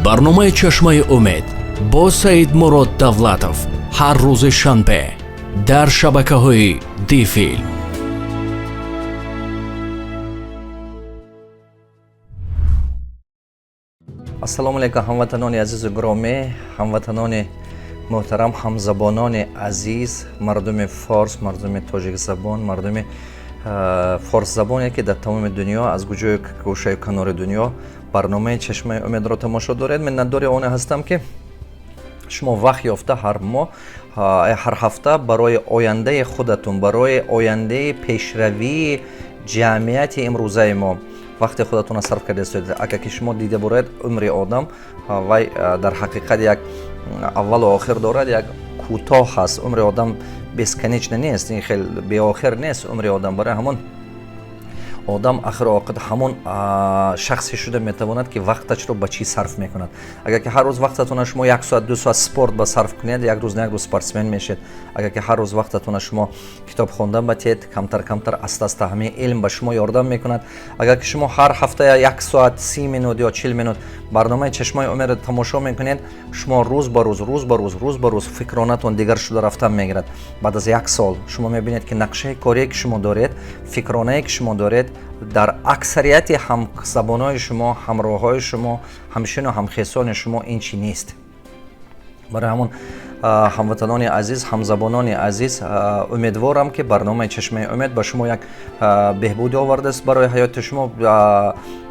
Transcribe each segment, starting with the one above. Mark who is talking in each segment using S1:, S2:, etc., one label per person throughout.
S1: Барномаи «Чашмаи умед» бо Саидмурод Давлатов ҳар рӯзи шанбе дар шабакаҳои Дифилм.
S2: Ассалому алайкум, ҳамватанони азизу гиромӣ, ҳамватанони муҳтарам, ҳамзабонони азиз, мардуми форс, мардуми тоҷикзабон, мардуми форсзабоне, ки дар тамоми дунё, аз куҷою гӯшаю канори дунё барномаи «Чашмаи умедро» тамошо доред. Миннатдори оне ҳастам, ки шумо вақт ёфта ҳар моҳ, ҳар ҳафта барои ояндаи худатон, барои ояндаи пешравии ҷамъияти имрӯзаи мо вақти худатонро сарф карда истоед. Агар ки шумо дида буред, умри одам вай дар ҳақиқат як аввалу охир дорад, як кӯтоҳ ҳаст. Умри одам бесконечно нест, ин хел беохир нест умри одам. Барои ҳамон одам ахиру оқибат ҳамон шахсе шуда метавонад, ки вақташро ба чӣ сарф мекунад. Агар ки ҳар рӯз вақтатонро шумо як соат, 2 соат спорт ба сарф кунед, як рӯз на як рӯз спортсмен мешед. Агар ки ҳар рӯз вақтатонро шумо китоб хондан батед, камтар камтар, аста аста ҳамаи илм ба шумо ёрдам мекунад. Агар ки шумо ҳар ҳафта як соат, 30 минут ё 40 минут барномаи «Чашмаи умедро» тамошо мекунед, шумо рӯз ба рӯз, рӯз ба рӯз, рӯз ба рӯз фикронатон дигар шуда рафтан мегирад. Баъд аз як сол шумо мебинед, ки нақшаи корие, ки шумо доред, фикронае, ки шумо доред, дар аксарияти ҳамзабонҳои шумо, ҳамроҳҳои шумо, ҳамшину ҳамхесони шумо ин чӣ нест. Барои ҳамон, ҳамватанони азиз, ҳамзабонони азиз, умедворам, ки барномаи «Чашмаи умед» ба шумо як беҳбудӣ овардааст барои ҳаёти шумо.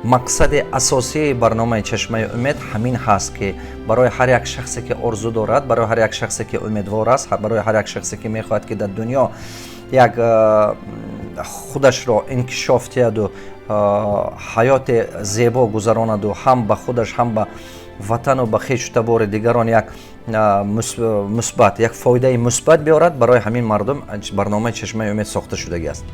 S2: Мақсади асосии барномаи «Чашмаи умед» ҳамин ҳаст, ки барои ҳар як шахсе, ки орзу дорад, барои ҳар як шахсе, ки умедвор аст, барои ҳар як шахсе, ки мехоҳад, ки дар дунё як худашро инкишоф диҳаду ҳаёти зебо гузаронаду ҳам ба худаш, ҳам ба ватану ба хешу табори дигарон як мусбат, як фоидаи мусбат биёрад, барои ҳамин мардум барномаи «Чашмаи умед» сохта шудагӣ аст.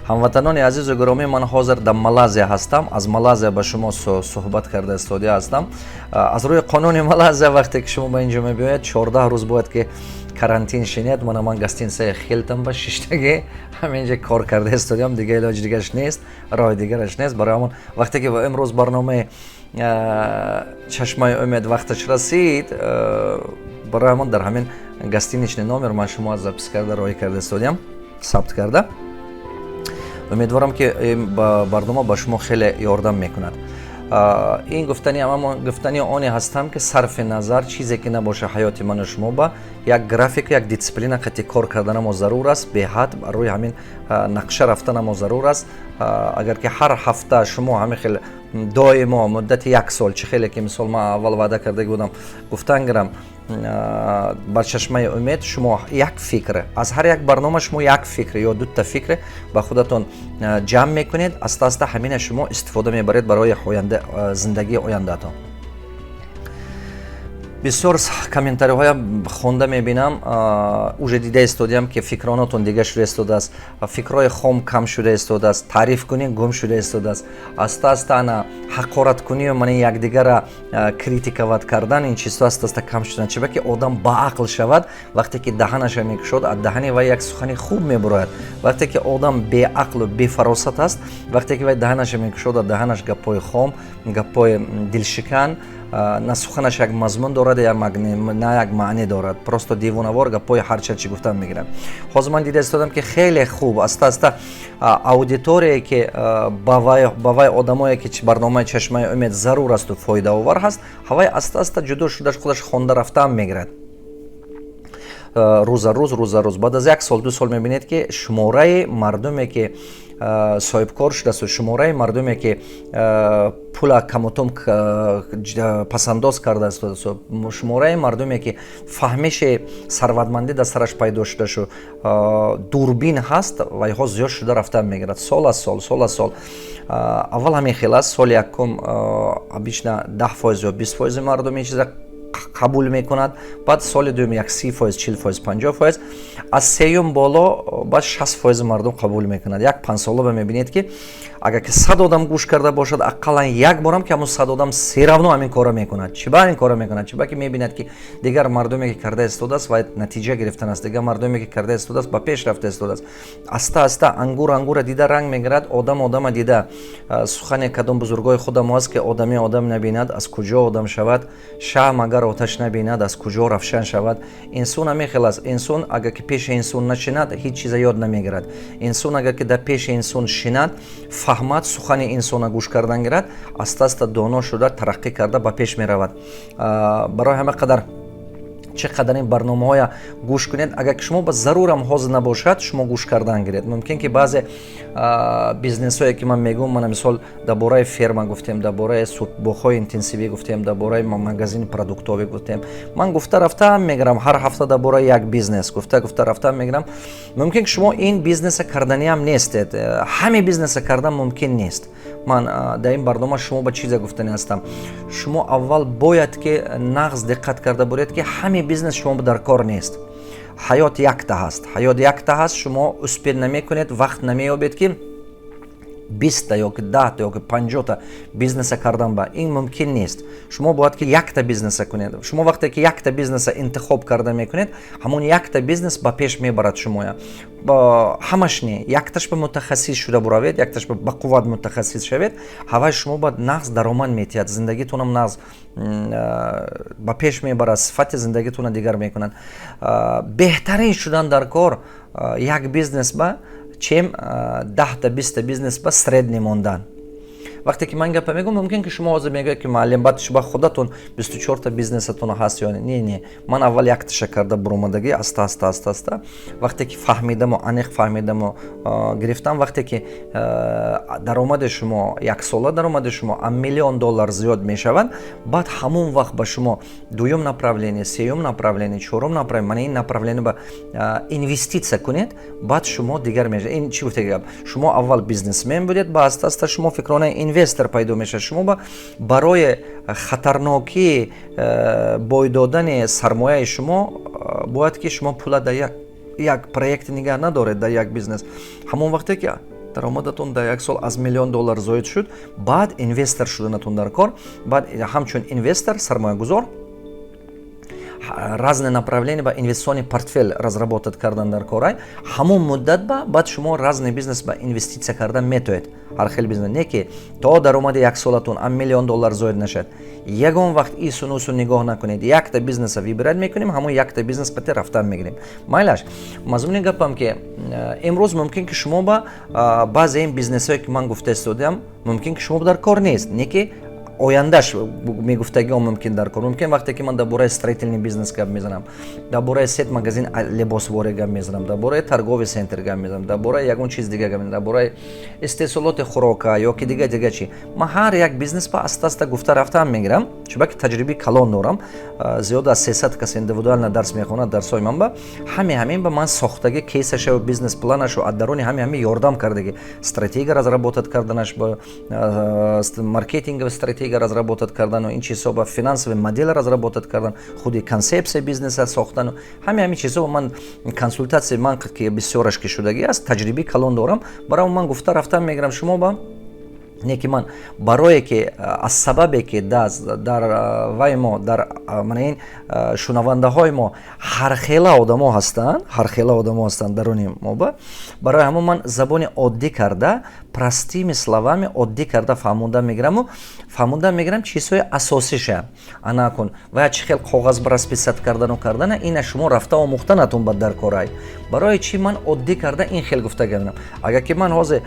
S2: Ҳамватанони азизу гиромӣ, ман ҳозир дар Малайзия ҳастам, аз Малайзия ба шумо суҳбат карда истода ҳастам. Аз рӯи қонуни Малайзия, вақте ки шумо ба ин ҷо мебиёед, 14 рӯз бояд ки карантин шинед. Мана ман гостиницаи Хилтон ба шиштагӣ ҳаминҷа кор карда истодиам, дига илоҷи дигараш нест, роҳи дигараш нест. Барои ҳамон вақте ки имрӯз барномаи «Чашмаи умед» вақташ расид, барои ҳамон дар ҳамин гостиничный номер ман шумо запись карда, роҳӣ карда истодиам, сабт карда. Умедворам, ки барнома ба шумо хеле ёрдам мекунад. Ин гуфтани гуфтани оне ҳастам, ки сарфи назар чизе ки набоша, ҳаёти ману шумо ба як графику як дисциплина қати кор карданамо зарур аст. Беҳад рӯи ҳамин нақша рафтанамо зарур аст. Агар ки ҳар ҳафта шумо ҳамин хел доимо муддати як сол, чӣ хеле ки мисол ман аввал ваъда карда будам, гуфтан гирам, бар «Чашмаи умед» шумо як фикр, аз ҳар як барнома шумо як фикр ё дута фикр ба худатон ҷамъ мекунед, аста аста ҳамина шумо истифода мебаред барои зиндагии ояндаатон. Бисёр комментариҳоям хонда мебинам, уже дида истодиам, ки фикронотон дигар шуда истодааст, фикрҳои хом кам шуда истодааст, таърифкунӣ гум шуда истодааст. Аста аста ана ҳақораткунию мана якдигара критиковать кардан, ин чизҳо аста аста кам шудан. Чиба ки одам баақл шавад, вақте ки даҳанаша мекушод, аз даҳани вай як сухани хуб мебурояд. Вақте ки одам беақлу бефаросат аст, вақте ки вай даҳанаша мекушод, аз даҳанаш гапҳои хом, гапҳои дилшикан, на суханаш як мазмун дорад, на як маъне дорад, просто девонавор гапҳои ҳарча чӣ гуфтан мегирад. Ҳозир ман дида истодам, ки хеле хуб аста аста аудиторие, ки ба вай одамое, ки барномаи «Чашмаи умед» зарур асту фоидаовар ҳаст, ҳавай аста аста ҷудо шуда, худаш хонда рафтаам мегирад рӯза рӯз, рӯза рӯз. Баъд аз як сол, 2 сол мебинед, ки шумораи мардуме, ки соҳибкор шудааст, шумораи мардуме, ки пула камутум пасандоз кардааст, шумораи мардуме, ки фаҳмиши сарватмандӣ дар сараш пайдо шуда шу дурбин ҳаст, вайҳо зиёд шуда рафтан мегирад сол аз сол, сол аз сол. Аввал ҳамин хел аст: соли якум обычно 10% ё 20% мардум ин чиза қабул мекунад, баъд соли дуюм як 30%, 40%, 50%, аз сеюм боло баъд 60% мардум қабул мекунад. Як 5 сола ба мебинед, ки Агар ки 100 одам гӯш карда бошад, ақаллан як борам ки ҳамун 100 одам всё равно ҳамин корро мекунад. Чӣ ба ин корро мекунад? Чӣ ба ки мебинад, ки дигар мардуме ки карда истодааст ва натиҷа гирифтан аст, дигар мардуме ки карда истодааст, ба пеш рафта истодааст. Аста аста ангур ангура дида ранг мегирад, одам одама дида. Сухане кадом бузургои худамо аст, ки одаме одам набинад, аз куҷо одам шавад, шам агар оташ набинад, аз куҷо равшан шавад? Инсон ҳамин хел аст. Инсон агар ки пеши инсон нашинад, ҳеҷ чиза ёд намегирад. Инсон агар ки дар пеши инсон шинад, фаҳмад, сухани инсона гӯш кардан гирад, аста аста доно шуда, тараққӣ карда, ба пеш меравад. Барои ҳама қадар чӣ қадар ин барномаҳоя гӯш кунед, агар ки шумо ба зарурам ҳозир набошад, шумо гӯш кардан гиред. Мумкин ки баъзе бизнесҳое ки ман мегӯям, мана мисол, дар бораи ферма гуфтем, дар бораи боғҳои интенсивӣ гуфтем, дар бораи магазини продуктовӣ гуфтем. Ман гуфта рафтаам мегирам, ҳар ҳафта дар бораи як бизнес гуфта гуфта рафтаам мегирам. Мумкин ки шумо ин бизнеса карданиам нестед. Ҳаме бизнеса кардан мумкин нест. Ман дар ин барнома шумо ба чизе гуфтани ҳастам: шумо аввал бояд ки нағз диққат карда буред, ки ҳаме бизнес шумо дар кор нест. Ҳаёт якта ҳаст, ҳаёт якта ҳаст. Шумо успеть намекунед, вақт намеёбед, ки 20-та ёки 10-та ёки 50-та бизнеса кардан ба ин мумкин нест. Шумо бояд ки якта бизнеса кунед. Шумо вақте ки якта бизнеса интихоб карда мекунед, ҳамон якта бизнес ба пеш мебарад шумоя. Ҳамаш не, якташ ба мутахассис шуда буравед, якташ ба бақувват мутахассис шавед, ҳавай шумо ба нағз даромад метиҳад, зиндагитонам нағз ба пеш мебарад, сифати зиндагитонро дигар мекунад. Беҳтарин шудан дар кор як бизнес ба, чем 10-та, 20-та бизнес ба средний мондан. Вақте ки ман гапа мегӯм, мумкин ки шумо ҳозир мегӯед, ки муаллим, баъд шуба худатон 24-та бизнесатон ҳаст ё не? Не, ман аввал якташа карда буромадагӣ, аста аста, аста аста, вақте ки фаҳмидаму аниқ фаҳмидаму гирифтам. Вақте ки даромади шумо, яксола даромади шумо аз миллион доллар зиёд мешавад, баъд ҳамон вақт ба шумо дуюм направление, сеюм направление, чорум направление, мана ин направление ба инвеститсия кунед, баъд шумо дигар мешавед. Ин чӣ гуфта гап? Шумо аввал бизнесмен будед, ба аста аста шумо фикронаи инвестор пайдо мешавад. Шумо ба барои хатарнокии бой додани сармояи шумо бояд ки шумо пула дар як проект нигаҳ надоред, дар як бизнес. Ҳамон вақте ки даромадатон дар як сол аз миллион доллар зоид шуд, баъд инвестор шуданатон дар кор. Баъд ҳамчун инвестор, сармоягузор, разные направления ба инвестиционный портфель разработать кардан дар корай. Ҳамон муддат ба баъд шумо разный бизнес ба инвеститсия кардан метоед, ҳар хел бизнес. Не ки то даромади яксолатон ам миллион доллар зоид нашад, ягон вақт ису-нусу нигоҳ накунед. Якта бизнеса выбирать мекунем, ҳамон якта бизнес қати рафтан мегирем. Майлаш, мазмуни гапам ки имрӯз мумкин ки шумо ба баъзе ин бизнесҳое ки ман гуфта истодаам, мумкин ки шумо дар кор нест, не ки ояндаш мегуфтагиҳо мумкин дар кор. Мумкин вақте ки ман дар бораи строительный бизнес гап мезанам, дар бораи сеть магазин либосворӣ гап мезанам, дар бораи торговый центр гап мезанам, дар бораи ягон чиз дига гап мезанам, дар бораи истеҳсолоти хӯрока ё ки дига дига чи, ман ҳар як бизнес ба аста аста гуфта рафтаам мегирам. Чунки таҷрибаи калон дорам, зиёда аз 300 кас индивидуально дарс мехонад. Дарсҳои ман ба ҳаме ҳамин ба ман сохтагӣ, кейсаша, бизнес планашу аз даруни ҳаме ҳами ёрдам кардагӣ, стратегия разработать карданаш, маркетинговая стратегия разработать кардану ин чизҳо ба финансовый модель разработать кардан, худи концепсия бизнеса сохтану ҳаме ҳамин чизҳо ман консултатсия ман ки бисёраш ки шудагӣ аст, таҷрибаи калон дорам. Барои ман гуфта рафтан мегирам шумо ба не ки ман барое ки аз сабабе ки дар вай мо, дар мана ин шунавандаҳои мо ҳархела одамо ҳастанд, ҳархела одамо ҳастанд даруни мо ба, барои ҳамон ман забони оддӣ карда, простыми словами, оддӣ карда фаҳмонда мегираму фаҳмонда мегирам чизҳои асосиша. Ана кун ва чӣ хел коғаз ба расписать кардану кардана, ина шумо рафта омӯхтанатон бад дар корай. Барои чӣ ман оддӣ карда ин хел гуфта гардам? Агар ки ман ҳозир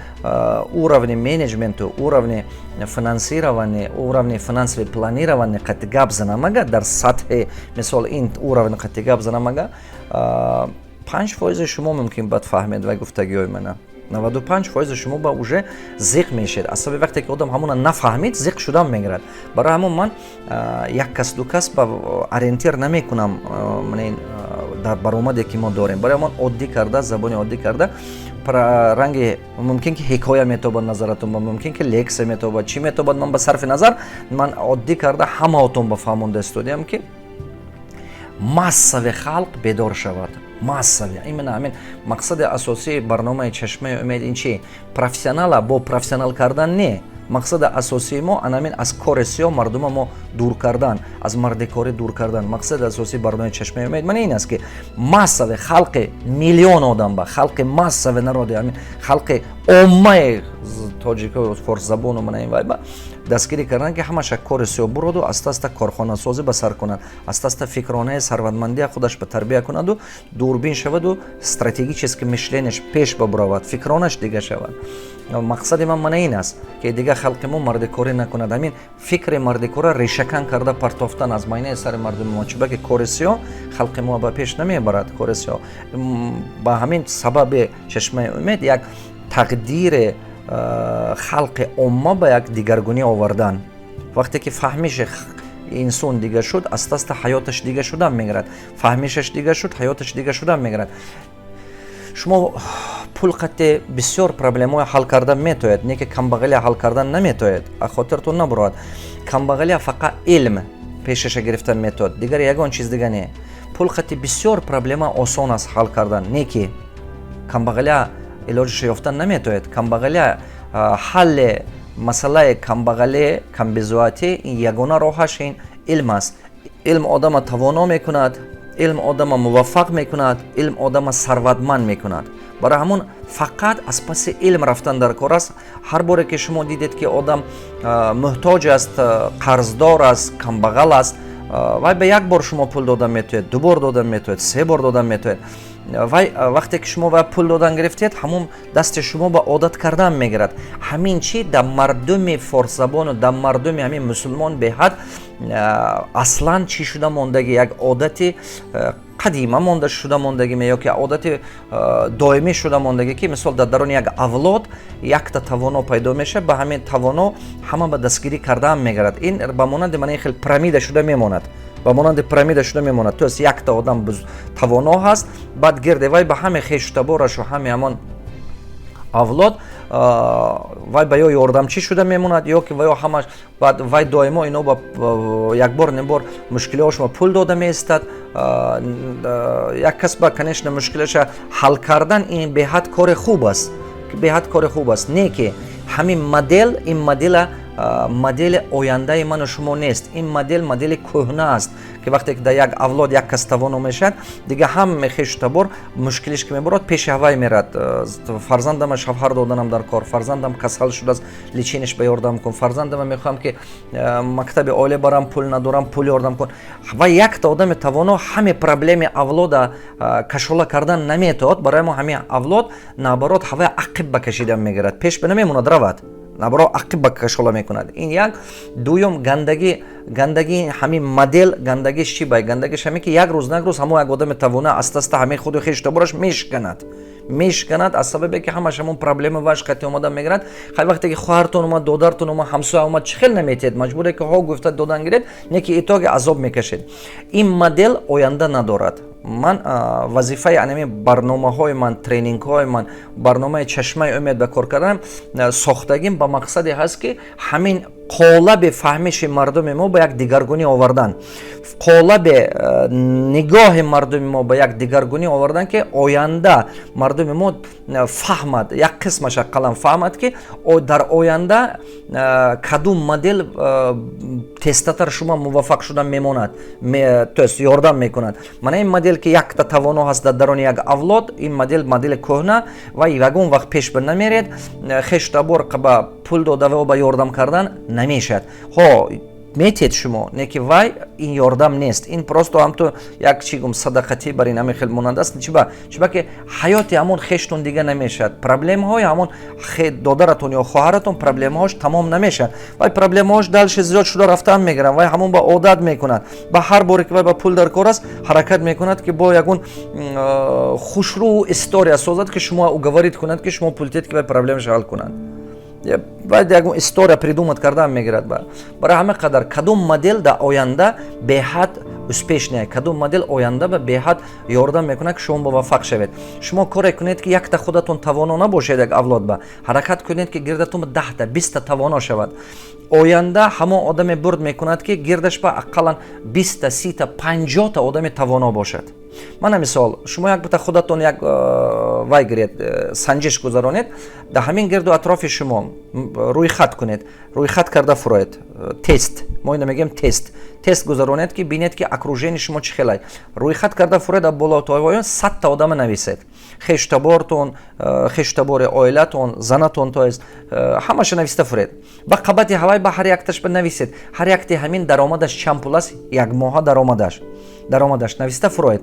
S2: уровни менеҷменту, уровни финансирования, уровни финансовое планирование қати гап занам, агар дар сатҳи мисол ин уровни қати гап занам, ага 5% шумо мумкин бад фаҳмед ва гуфтагиҳои мана, 95% шумо ба уже зиқ мешед. Аз сабаби вақте ки одам ҳамона нафаҳмид, зиқ шудан мегирад. Барои ҳамон ман як кас, ду кас ба ориентир намекунам дар баромаде ки мо дорем. Барои ҳамон оддӣ карда, забони оддӣ карда, ранги мумкин ки ҳикоя метобад назаратон ба, мумкин ки лексия метобад, чӣ метобад, ман ба сарфи назар, ман оддӣ карда ҳамаотон ба фаҳмонда истодиам, ки массави халқ бедор шавад. Массовый. Именно ҳамин мақсади асосии барномаи «Чашмаи умед» ин чи? Профессионала бо профессионал кардан не. Мақсади асосии мо анамин: аз кори сиёҳ мардума мо дур кардан, аз мардикорӣ дур кардан. Мақсади асосии барномаи «Чашмаи умед» мана ин аст, ки массовый халқи миллион одам ба халқи массовый народи, ҳамин халқи оммаи тоҷико, форсзабону мана ин вай ба дастгирӣ кардан, ки ҳамаша кори сиёҳ буроду аста аста корхонасозӣ ба сар кунад, аста аста фикронаи сарватмандия худаш ба тарбия кунаду дурбин шаваду стратегически мышление ш пеш бабуравад, фикронаш дига шавад. Мақсади ман мана ин аст, ки дига халқи мо мардикорӣ накунад. Ҳамин фикри мардикора решакан карда партофтан аз майнаи сари мардуми мо. Чунки кори сиёҳ халқи мо ба пеш намебарад. Кори сиёҳ. Ба ҳамин сабаби «Чашмаи умед» як тақдири халқи омма ба як дигаргунӣ овардан. Вақте ки фаҳмиши инсон дига шуд, аста аста ҳаёташ дига шудан мегирад. Фаҳмишаш дига шуд, ҳаёташ дига шудан мегирад. Шумо пул қатте бисёр проблемаҳои ҳал кардан метояд, не ки камбағалия ҳал кардан наметояд. Хотиртон набурад, камбағалия фақат илм пешаша гирифтан метояд, дигар ягон чиз дига не. Пул қатти бисёр проблема осон аст ҳал кардан, не ки камбағалия илоҷиша ёфтан наметояд. Камбағалия, ҳалли масъалаи камбағалӣ, камбизоатӣ, ин ягона роҳаш ин илм аст. Илм одама тавоно мекунад, илм одама муваффақ мекунад, илм одама сарватманд мекунад. Барои ҳамон фақат аз паси илм рафтан дар кор аст. Ҳар боре ки шумо дидед, ки одам муҳтоҷ аст, қарздор аст, камбағал аст, вай ба як бор шумо пул додан метоед, ду бор додан метоед, се бор додан метоед. Вай вақте ки шумо ба пул додан гирифтед, ҳамон дасти шумо ба одат кардан мегирад. Ҳамин чи дар мардуми форсзабону дар мардуми ҳамин мусулмон беҳад аслан чӣ шуда мондагӣ, як одати қадима монда шуда мондагӣ ё ки одати доимӣ шуда мондагӣ, ки мисол дар даруни як авлод якта тавоно пайдо мешавад, ба ҳамин тавоно ҳама ба дастгирӣ кардаам мегирад. Ин ба монанди мана ин хел пирамида шуда мемонад, ба монанди пирамида шуда мемонад. То есть якта одам тавоно ҳаст, баъд гирди вай ба ҳаме хешу таборашу, ҳаме ҳамон авлод вай ба ё ёрдамчӣ шуда мемонад, ё ки ва ё ҳамаш. Баъд вай доимо ино ба якбор небор мушкилиҳошма пул дода меистад. Як кас ба, конечно, мушкилаша ҳал кардан ин беҳад кори хуб аст, беҳад кори хуб аст, не ки ҳамин модел, ин модела модели ояндаи ману шумо нест. Ин модел модели кӯҳна аст, ки вақте ки дар як авлод як кас тавоно мешавад, дига ҳаме хешу табор мушкилиш ки мебарод, пеши ҳавай мерад. Фарзандама шавҳар доданам дар кор, фарзандам касал шудааст, лечение ш ба ёрдам кун, фарзандама мехоҳам ки мактаби олӣ барам, пул надорам, пул ёрдам кун. Ва якта одами тавоно ҳаме проблеми авлода кашола кардан наметавод. Барои мо ҳамин авлод, наоборот, ҳавай ақиб ба кашидан мегирад, пеш ба намемонад, равад, наоборот, ақиб ба кашола мекунад. Ин як. Дуюм, гандагии ҳамин модел, гандагиш чӣ бай? Гандагиш ҳамин, ки як рӯз на як рӯз ҳамон як одами тавона аста аста ҳамин худу хешу табораш мешканад, мешканад, аз сабабе ки ҳамаш ҳамон проблема ваш қати омада мегирад. Хай, вақте ки хоҳартон омад, додартон омад, ҳамсоя омад, чӣ хел наметиҳед? Маҷбуре ки ҳо гуфта додан гиред, не ки итоги азоб мекашед. Ин модел оянда надорад. Ман вазифаи анами барномаҳои ман, тренингҳои ман, барномаи «Чашмаи умед» ба кор карданам, сохтагим ба мақсаде ҳаст, ки ҳамин қолаби фаҳмиши мардуми мо ба як дигаргунӣ овардан, қолаби нигоҳи мардуми мо ба як дигаргунӣ овардан, ки оянда мардуми мо фаҳмад, як қисмаш ақаллан фаҳмад, ки дар оянда кадом модел тезтатар шумо муваффақ шудан мемонад, то есть ёрдам мекунад. Мана ин модел, ки якта тавоно ҳаст дар даруни як авлод, ин модел модели кӯҳна ва ягон вақт пеш ба намеред. Хешу табор ба пул дода ва ба ёрдам кардан намешавад. Ҳо, метед шумо, не ки вай ин ёрдам нест, ин просто ҳамту як чӣ гум, садақатӣ бар ин ҳамин хел монанд аст. Чиба? Чиба ки ҳаёти ҳамон хештон дига намешавад, проблемаҳои ҳамон додаратон ё хоҳаратон проблемаҳош тамом намешавад. Вай проблемаҳош дальше зиёд шуда рафтан мегиранд. Вай ҳамон ба одат мекунад, ба ҳар боре ки вай ба пул дар кор аст, ҳаракат мекунад, ки бо ягон хушрӯ история созад, ки шумо уговорить кунад, ки шумо пул тед, ки вай проблемаша ҳал кунад. Баъд ягон история придумать кардан мегирад. Барои ҳама қадар кадом модел дар оянда беҳад успешная, кадом модел оянда ба беҳад ёрдам мекунад, ки шумо муваффақ шавед? Шумо коре кунед, ки якта худатон тавоно набошед як авлод ба. Ҳаракат кунед, ки гирдатон 10-та, 20-та тавоно шавад. Оянда ҳамон одаме бурд мекунад, ки гирдаш ба ақаллан 20-та, 30-та, 50-та одами тавоно бошад. Мана мисол, шумо як бита худатон як вай гиред, санҷиш гузаронед дар ҳамин гирду атрофи шумо, рӯйхат кунед, рӯйхат карда фуроед. Тест, мо ина мегӯем тест. Тест гузаронед, ки бинед, ки окружение шумо чӣ хелай. Рӯйхат карда фуроед, дар боло то поён 100-та одама нависед: хештабортон, хештабори оилатон, занатон, то есть ҳамаша нависта фуред. Ба қабати ҳавай ба ҳар якташ ба нависед, ҳар якти ҳамин даромадаш чанд пул аст як моҳа, даромадаш нависта фуроед.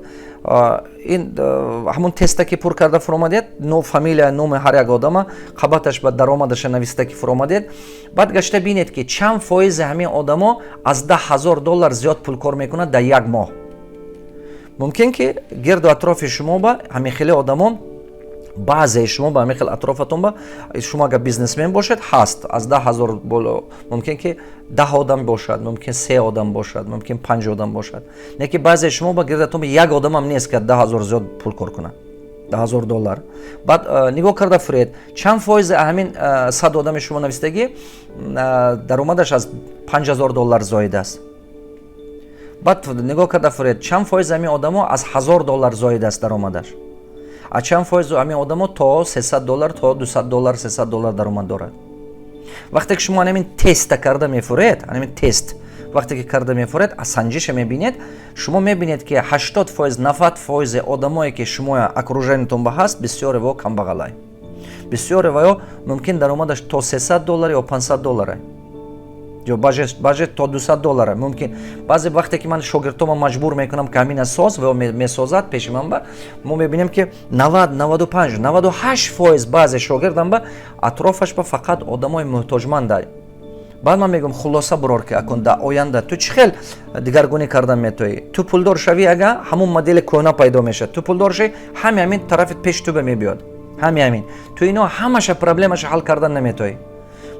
S2: Ин ҳамун теста ки пур карда фуромадед, но фамилия, номи ҳар як одама, қабаташ ба даромадаша нависта ки фуромадед, баъд гашта бинед, ки чанд фоизи ҳамин одамо аз 10 000 доллар зиёд пул кор мекунад дар як моҳ. Мумкин ки гирду атрофи шумо ба ҳамин хеле одамон, баъзеи шумо ба ҳамин хел атрофатон ба шумо, агар бизнесмен бошед, ҳаст аз 10 000 боло. Мумкин ки 10 одам бошад, мумкин се одам бошад, мумкин панҷ одам бошад. Не ки баъзеи шумо ба гирдатон як одамам нест, ки аз 10 000 зиёд пул кор кунад, 10 000 доллар. Баъд нигоҳ карда фуред, чанд фоизи ҳамин 100 одами шумо навистагӣ даромадаш аз 5000 доллар зоид аст. Баъд нигоҳ карда фуред, чанд фоиз ҳамин одамо аз 1000 доллар зоид аст даромадаш, а чанд фоиз ҳамин одамо то 300 доллар, то 200 доллар, 300 доллар даромад дорад. Вақте ки шумо ҳамин теста карда мефуред, ҳамин тест вақте ки карда мефуред, санҷиша мебинед, шумо мебинед, ки 80%, 90% одамое, ки шумо окружение тон ба ҳаст, бисёре во камбағалай, бисёре ваё мумкин даромадаш то 300 доллар ё 500 доллара ё баъзе то 200 доллара мумкин. Баъзе вақте ки ман шогирдтома маҷбур мекунам, ки ҳамина соз, ва месозад пеши ман, ба мо мебинем, ки 90, 95, 98% баъзе шогирдам ба атрофаш ба фақат одамои муҳтоҷманда. Баъд ман мегӯям: хулоса бурор, ки акун дар оянда ту чӣ хел дигаргунӣ кардан метоӣ? Ту пулдор шавӣ, ага ҳамун модели кӯҳна пайдо мешавад. Ту пулдор шавӣ, ҳами ҳамин тарафи пеши ту ба мебиёд, ҳами ҳамин. Ту ино ҳамаша проблемаша ҳал кардан наметоӣ.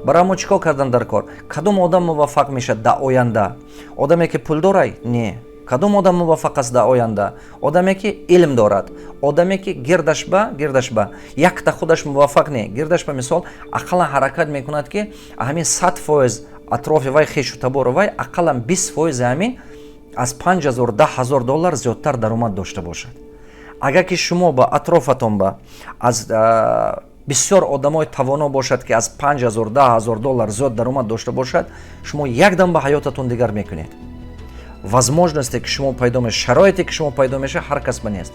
S2: Барои мо чӣ кор кардан дар кор? Кадом одам муваффақ мешавад дар оянда? Одаме, ки пулдорай? Не. Кадом одам муваффақ аст дар оянда? Одаме, ки илм дорад, одаме, ки гирдаш ба якта худаш муваффақ не, гирдаш ба мисол ақаллан ҳаракат мекунад, ки ҳамин 100% атрофи вай, хешу табору вай, ақаллан 20%-и ҳамин аз 5000, 10 000 доллар зиёдтар даромад дошта бошад. Агар ки шумо ба атрофатон ба аз бисёр одамои тавоно бошад, ки аз 5000, 10 000 доллар зиёд даромад дошта бошад, шумо якдам ба ҳаётатон дигар мекунед. Возможности ки шумо пайдо мешавад, шароите ки шумо пайдо мешавад, ҳар кас ба нест.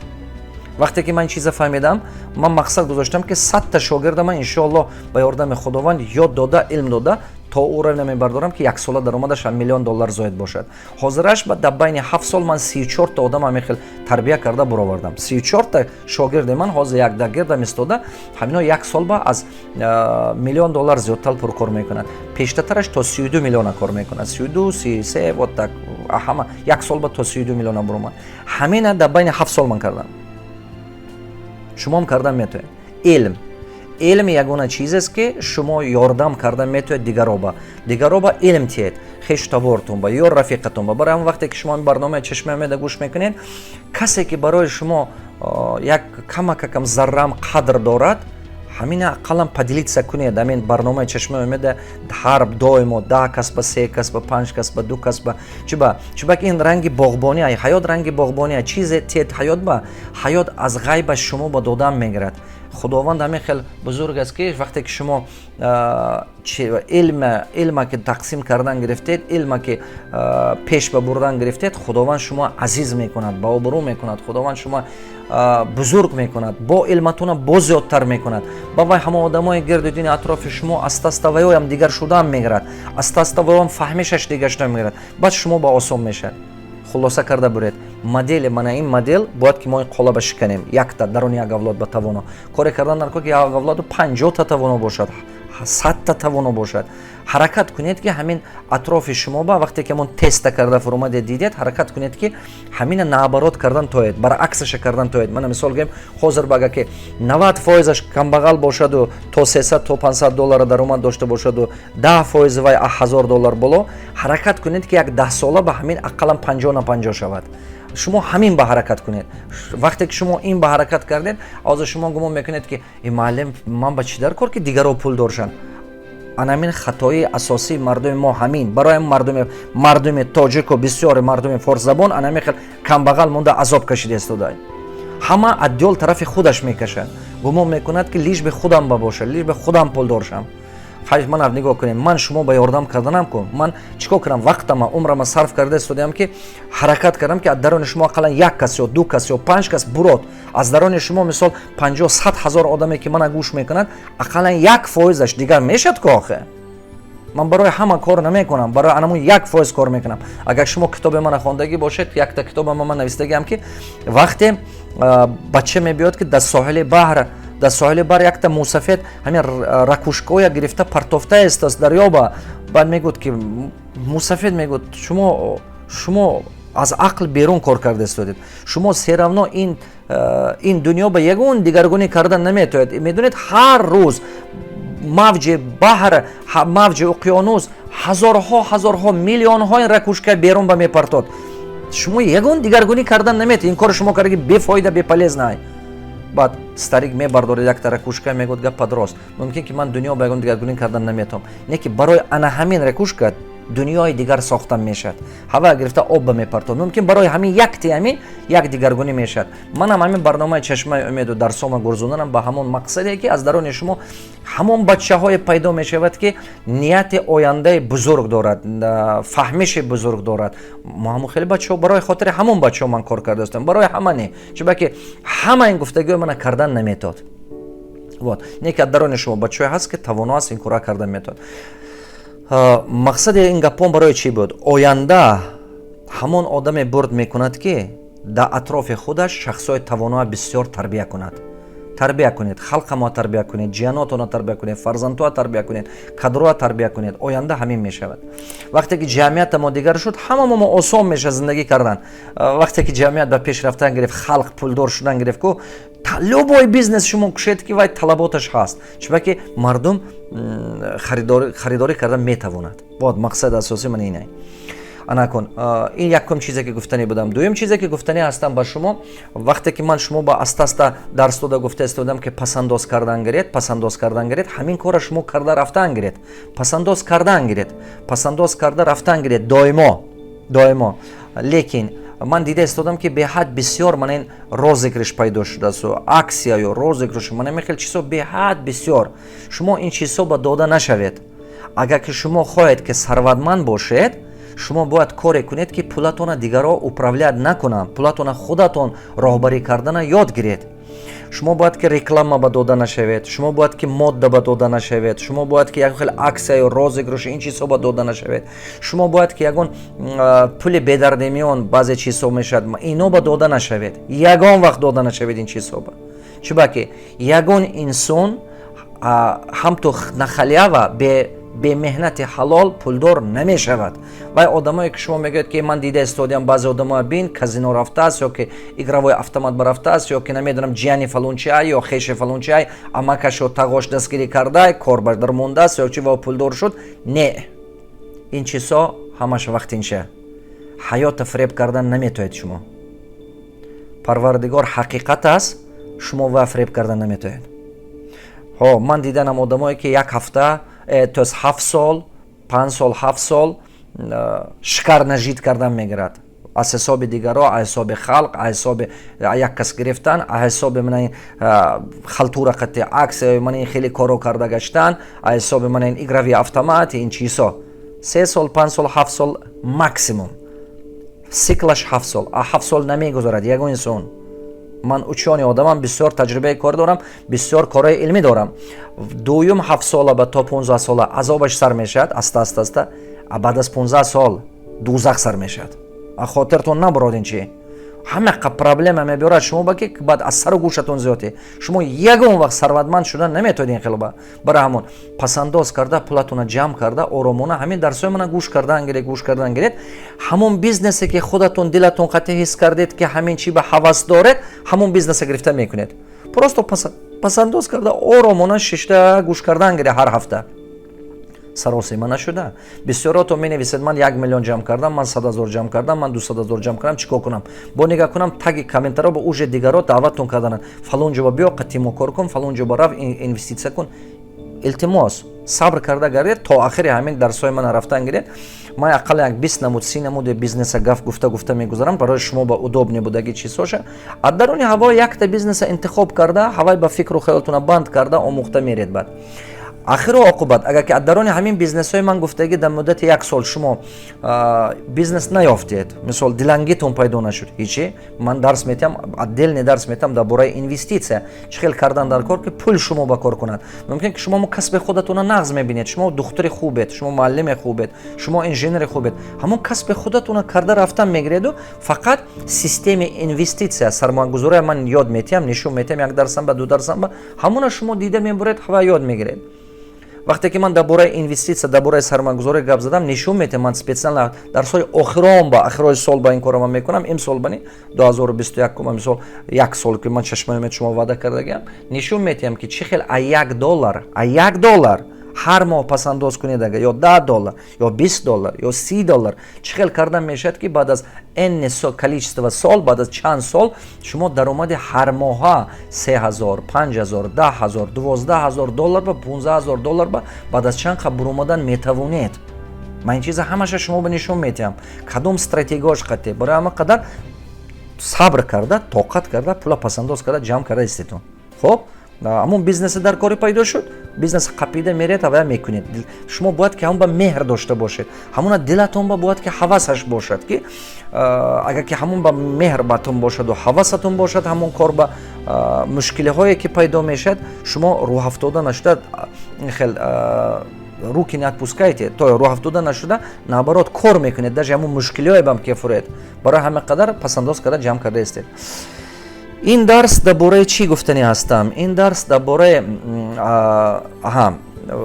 S2: Вақте ки ман чиза фаҳмидам, ман мақсад гузоштам, ки 100-та шогирда ман, иншоалло, ба ёрдами Худованд ёд дода, илм дода, то уровня мебардорам, ки як сола даромадаш миллион доллар зоид бошад. Ҳозираш ба дар байни 7 сол ман 34-та одам ҳамин хел тарбия карда буровардам. 34-та шогирди ман ҳозир як дар гирдам истода, ҳамино як сол ба аз миллион доллар зиёдтар пур кор мекунад. Пештатараш то 32 миллиона кор мекунад, 32, 33, вот так. Ҳама як сол ба то 32 миллиона буромад. Ҳамина дар байни 7 сол ман кардам, шумоам кардан метавонед. Илм ягона чизест, ки шумо ёрдам кардан метавонед дигароба. Дигароба илм тиҳед, хешу табортон ба ё рафиқатон ба. Барои ҳамон вақте ки шумо ин барномаи Чашмаи Умеда гӯш мекунед, касе ки барои шумо як камакакам заррам қадр дорад, ҳамина ақаллан поделиться кунед ҳамин барномаи Чашмаи Умеда ҳар доимо 10 кас ба, се кас ба, панҷ кас ба, ду кас ба. Чиба? Чиба ки ин ранги боғбонӣ, ҳаёт ранги боғбонӣ. Чизе тед ҳаёт ба, ҳаёт аз ғайба шумо ба додан мегирад. Худованд ҳамин хел бузург аст, ки вақте ки шумо илма ки тақсим кардан гирифтед, илма ки пеш ба бурдан гирифтед, Худованд шумо азиз мекунад, ба обрӯ мекунад, Худованд шумо бузург мекунад, бо илматона боз зиёдтар мекунад. Ба вай ҳама одамои гирду дини атрофи шумо аста аста ваёям дигар шудаам мегирад, аста аста ваёам фаҳмишаш дигар шуда мегирад. Баъд шумо ба осон мешавад. Хулоса карда буред модели мана ин модел бояд ки мо ин қолаба шиканем. Якта даруни як авлод ба тавоно коре кардан дар кор, ки як авлоду 50-та тавоно бошад, 100-та тавоно бошад. Ҳаракат кунед, ки ҳамин атрофи шумо ба вақте ки ҳамон теста карда фуромадед, дидед, ҳаракат кунед, ки ҳамина наоборот кардан тоед, баръаксаша кардан тоед. Мана мисол гӯем, ҳозир ба агар ки 90%-аш камбағал бошаду то 300, то 500 доллара даромад дошта бошаду 10%-и вай 1000 доллар боло, ҳаракат кунед, ки як даҳсола ба ҳамин ақаллан 50 на 50 шавад. Шумо ҳамин ба ҳаракат кунед. Вақте ки шумо ин ба ҳаракат кардед, ҳозир шумо гумон мекунед, ки муаллим, ман ба чӣ дар кор, ки дигаро пул доршанд? Анамин хатои асосии мардуми мо ҳамин. Барои мардуми тоҷику бисёри мардуми форсзабон анамин хел камбағал монда, азоб кашида истода. Ҳама одеял тарафи худаш мекашад, гумон мекунад, ки лишь бы худам ба бошад, лишь бы худам пулдор шам. Хай, ман нигоҳ кунем, ман шумо ба ёрдам карданам ку, ман чӣ кор кардам? Вақтама, умрама сарф карда истодаям, ки ҳаракат кардам, ки аз дарони шумо ақаллан як кас ё ду кас ё панҷ кас бурод. Аз дарони шумо, мисол, 50-100 ҳазор одаме, ки мана гӯш мекунад, ақаллан 1%-аш дигар мешад ку. Охе, ман барои ҳама кор намекунам, барои анамун 1% кор мекунам. Агар шумо китоби мана хондагӣ бошед, якта китобама ман навистагиам, ки вақте бача мебиёд, ки дар соҳили баҳр якта мусафед ҳамин ракушкоя гирифта партофта истааст дарёба. Баъд мегӯяд, ки мусафед мегӯяд: Шумо аз ақл берун кор карда истодед. Шумо всё равно ин дунё ба ягон дигаргунӣ кардан наметавонед. Медонед, ҳар рӯз мавҷи баҳр, мавҷи уқёнус ҳазорҳо, ҳазорҳо, миллионҳои ракушка берун ба мепартод. Шумо ягон дигаргунӣ кардан наметавонед. Ин кори шумо кардаги бефоида, бесполезный». Баъд старик мебардорад якта ракушка, мегӯяд: «Гапа рост. Мумкин ки ман дунё ба ягон дигаргунӣ кардан наметавонам, не ки барои ана ҳамин ракушка дунёи дигар сохта мешавад». Ҳава гирифта об ба мепартод. Мумкин барои ҳамин якти ҳамин як дигаргунӣ мешавад. Манам ҳамин барномаи «Чашмаи умеду» дарсома гурзонданам ба ҳамон мақсаде, ки аз дарони шумо ҳамон бачаҳое пайдо мешавад, ки нияти ояндаи бузург дорад, фаҳмиши бузург дорад. Мо ҳамон хеле бачаҳо, барои хотири ҳамон бачаҳо ман кор карда истам, барои ҳама не, чунки ҳама ин гуфтагиҳои мана кардан наметавад. Вот не ки аз дарони шумо бачаҳое ҳаст, ки тавоно аст, ин кора кардан метавад. Мақсади ин гапон барои чӣ буд? Оянда ҳамон одаме бурд мекунад, ки дар атрофи худаш шахсҳои тавоноа бисёр тарбия кунад. Тарбия кунед халқамо, тарбия кунед ҷиянотона, тарбия кунед фарзандҳоа, тарбия кунед кадроа, тарбия кунед. Оянда ҳамин мешавад. Вақте ки ҷамъията мо дигар шуд, ҳамамо мо осон мешавад зиндагӣ кардан. Вақте ки ҷамъият ба пеш рафтан гирифт, халқ пулдор шудан гирифт ку, любой бизнес шумо кушед, ки вай талаботаш ҳаст, чунки мардум харидорӣ кардан метавонад. Вот мақсади асосии ман инай. Анакун, ин якум чизе, ки гуфтанӣ будам. Дуюм чизе, ки гуфтанӣ ҳастам ба шумо: вақте ки ман шумо ба аста аста дарс дода гуфта истодам, ки пасандоз кардан гиред, пасандоз кардан гиред, ҳамин кора шумо карда рафтан гиред, пасандоз кардан гиред, пасандоз карда рафтан гиред доимо, доимо. Лекин ман дида истодам, ки беҳад бисёр мана ин розыгрыш пайдо шудааст, акция ё розыгрыш, мана ин хел чизҳо беҳад бисёр. Шумо ин чизҳо ба дода нашавед. Агар ки шумо хоҳед, ки сарватманд бошед, шумо бояд коре кунед, ки пулатона дигарро управлять накунанд, пулатона худатон роҳбарӣ кардана ёд гиред. Шумо бояд ки реклама ба дода нашавед, шумо бояд ки модда ба дода нашавед, шумо бояд ки як хел акция ё розыгрыш, ин чизҳо ба дода нашавед. Шумо бояд ки ягон пули бедардемиён, баъзе чизҳо мешавад, ино ба дода нашавед, ягон вақт дода нашавед ин чизҳо ба. Чунки ягон инсон ҳамту на халява, бемеҳнати ҳалол пулдор намешавад. Вай одамое, ки шумо мегӯед, ки ман дида истодиам, баъзе одамоя бин, казино рафтааст ё ки игровой автомат барафтааст, ё ки намедонам, ҷияни фалончиай ё хеши фалончиай, амакаш ё тағош дастгирӣ кардай, кор бар мондааст ё чи, ва пулдор шуд. Не, ин чизҳо ҳамаш вақтинча. Ҳаёта фиреб кардан наметоед шумо. Парвардигор ҳақиқат аст, шумо ва фиреб кардан наметоед. Ҳо, ман диданам одамое, ки як ҳафта, то есть 7 сол, 5 сол, 7 сол шикарно жить кардан мегирад аз ҳисоби дигаро, аз ҳисоби халқ, аз ҳисоби як кас гирифтан, аз ҳисоби мана ин халтура қати акция, мана ин хеле коро карда гаштан, аз ҳисоби мана ин игровые автоматы, ин чизҳо. 3 сол, 5 сол, 7 сол максимум, циклаш 7 сол. А 7 сол намегузарад ягон инсон. Ман учёный одамам, бисёр таҷрибаи кор дорам, бисёр корҳои илмӣ дорам. Дуюм 7 сола ба то 15 сола азобаш сар мешавад аста аста аста, а баъд аз 15 сол дузах сар мешавад. А хотиртон набурод, ин чи ҳамақа проблема мебиёрад шумо ба, ки баъд аз сару гӯшатон зиёдӣ. Шумо ягон вақт сарватманд шудан наметавонед ин хелба. Барои ҳамон пасандоз карда, пулатона ҷамъ карда, оромона ҳамин дарсҳои мана гӯш кардан гиред, гӯш кардан гиред. Ҳамон бизнесе, ки худатон дилатон қатъи ҳис кардед, ки ҳамин чи ба ҳавас доред, ҳамон бизнеса гирифта мекунед. Просто пасандоз карда, оромона шишта гӯш кардан гиред ҳар ҳафта, саросима нашуда. Бисёрото менависед: «Ман 1 миллион ҷамъ кардам, ман 100 000 ҷамъ кардам, ман 200 000 ҷамъ кардам, чӣ кор кунам?» Бо нигаҳ кунам, таги комментаро ба уже дигаро даъваттон кардананд: «Фалон ҷо ба биё, қатимо кор кун, фалон ҷо ба рав, инвеститсия кун». Илтимос, сабр карда гардед, то охири ҳамин дарсҳои мана рафтан гиред. Ман ақалла як 20 намуд, 30 намуди бизнеса гап гуфта гуфта мегузарам, барои шумо ба удобный будаги чизҳоша. Аз даруни ҳаво якта бизнеса интихоб карда, ҳавай ба фикру хаёлтуна банд карда, омӯхта меред. Баъд ахиру оқибат, агар ки аз даруни ҳамин бизнесҳои ман гуфтагӣ дар муддати як сол шумо бизнес наёфтед, мисол, дилангитон пайдо нашуд, ҳичи, ман дарс метиҳам, отдельный дарс метиҳам дар бораи инвеститсия, чӣ хел кардан дар кор, ки пул шумо ба кор кунад. Мумкин ки шумо касби худатона нағз мебинед, шумо духтури хубед, шумо муаллими хубед, шумо инженери хубед, ҳамон касби худатона карда рафтан мегиреду, фақат системаи инвеститсия, сармоягузория ман ёд метиҳам, нишон метиҳам як дарсам ба, ду дарсам ба, ҳамона шумо дида мебуред, ҳава ёд мегиред. Вақте ки ман дар бораи инвеститсия, дар бораи сармоягузорӣ гап задам, нишон метиҳам. Ман специально дарсҳои охирон ба, охирои сол ба ин корро ман мекунам. Имсол бани 2021, мисол, як сол ки ман Чашмаи умед шумо ваъда кардагиам, нишон метиҳам, ки чӣ хел а $1, а $1 ҳар моҳ пасандоз кунед ага, ё 10 доллар, ё 20 доллар, ё 30 доллар, чӣ хел кардан мешавад, ки баъд аз n количество сол, баъд аз чанд сол шумо даромади ҳармоҳа 3000, 5000, 10 000, 12 000 доллар ба, 15 000 доллар ба баъд аз чанд қа буромадан метавонед. Ман ин чиза ҳамаша шумо ба нишон метиҳам, кадом стратегияш қатъе. Барои ҳама қадар сабр карда, тоқат карда, пула пасандоз карда, ҷамъ карда истетон. Хоб, ҳамон бизнеси дар кори пайдо шуд, бизнес қапида меред, ҳавая мекунед. Шумо бояд ки ҳамон ба меҳр дошта бошед, ҳамона дилатон ба бояд ки ҳавасаш бошад, ки агар ки ҳамон ба меҳр батон бошаду ҳавасатон бошад, ҳамон кор ба мушкилиҳое ки пайдо мешавад, шумо рӯҳафтода нашуда, хел руки не отпускайте, то рӯҳафтода нашуда, наоборот, кор мекунед, даже ҳамон мушкилиҳое бам ки фуред. Барои ҳама қадар пасандоз карда, ҷамъ карда истед. Ин дарс дар бораи чӣ гуфтанӣ ҳастам? Ин дарс дар бораи, аҳа,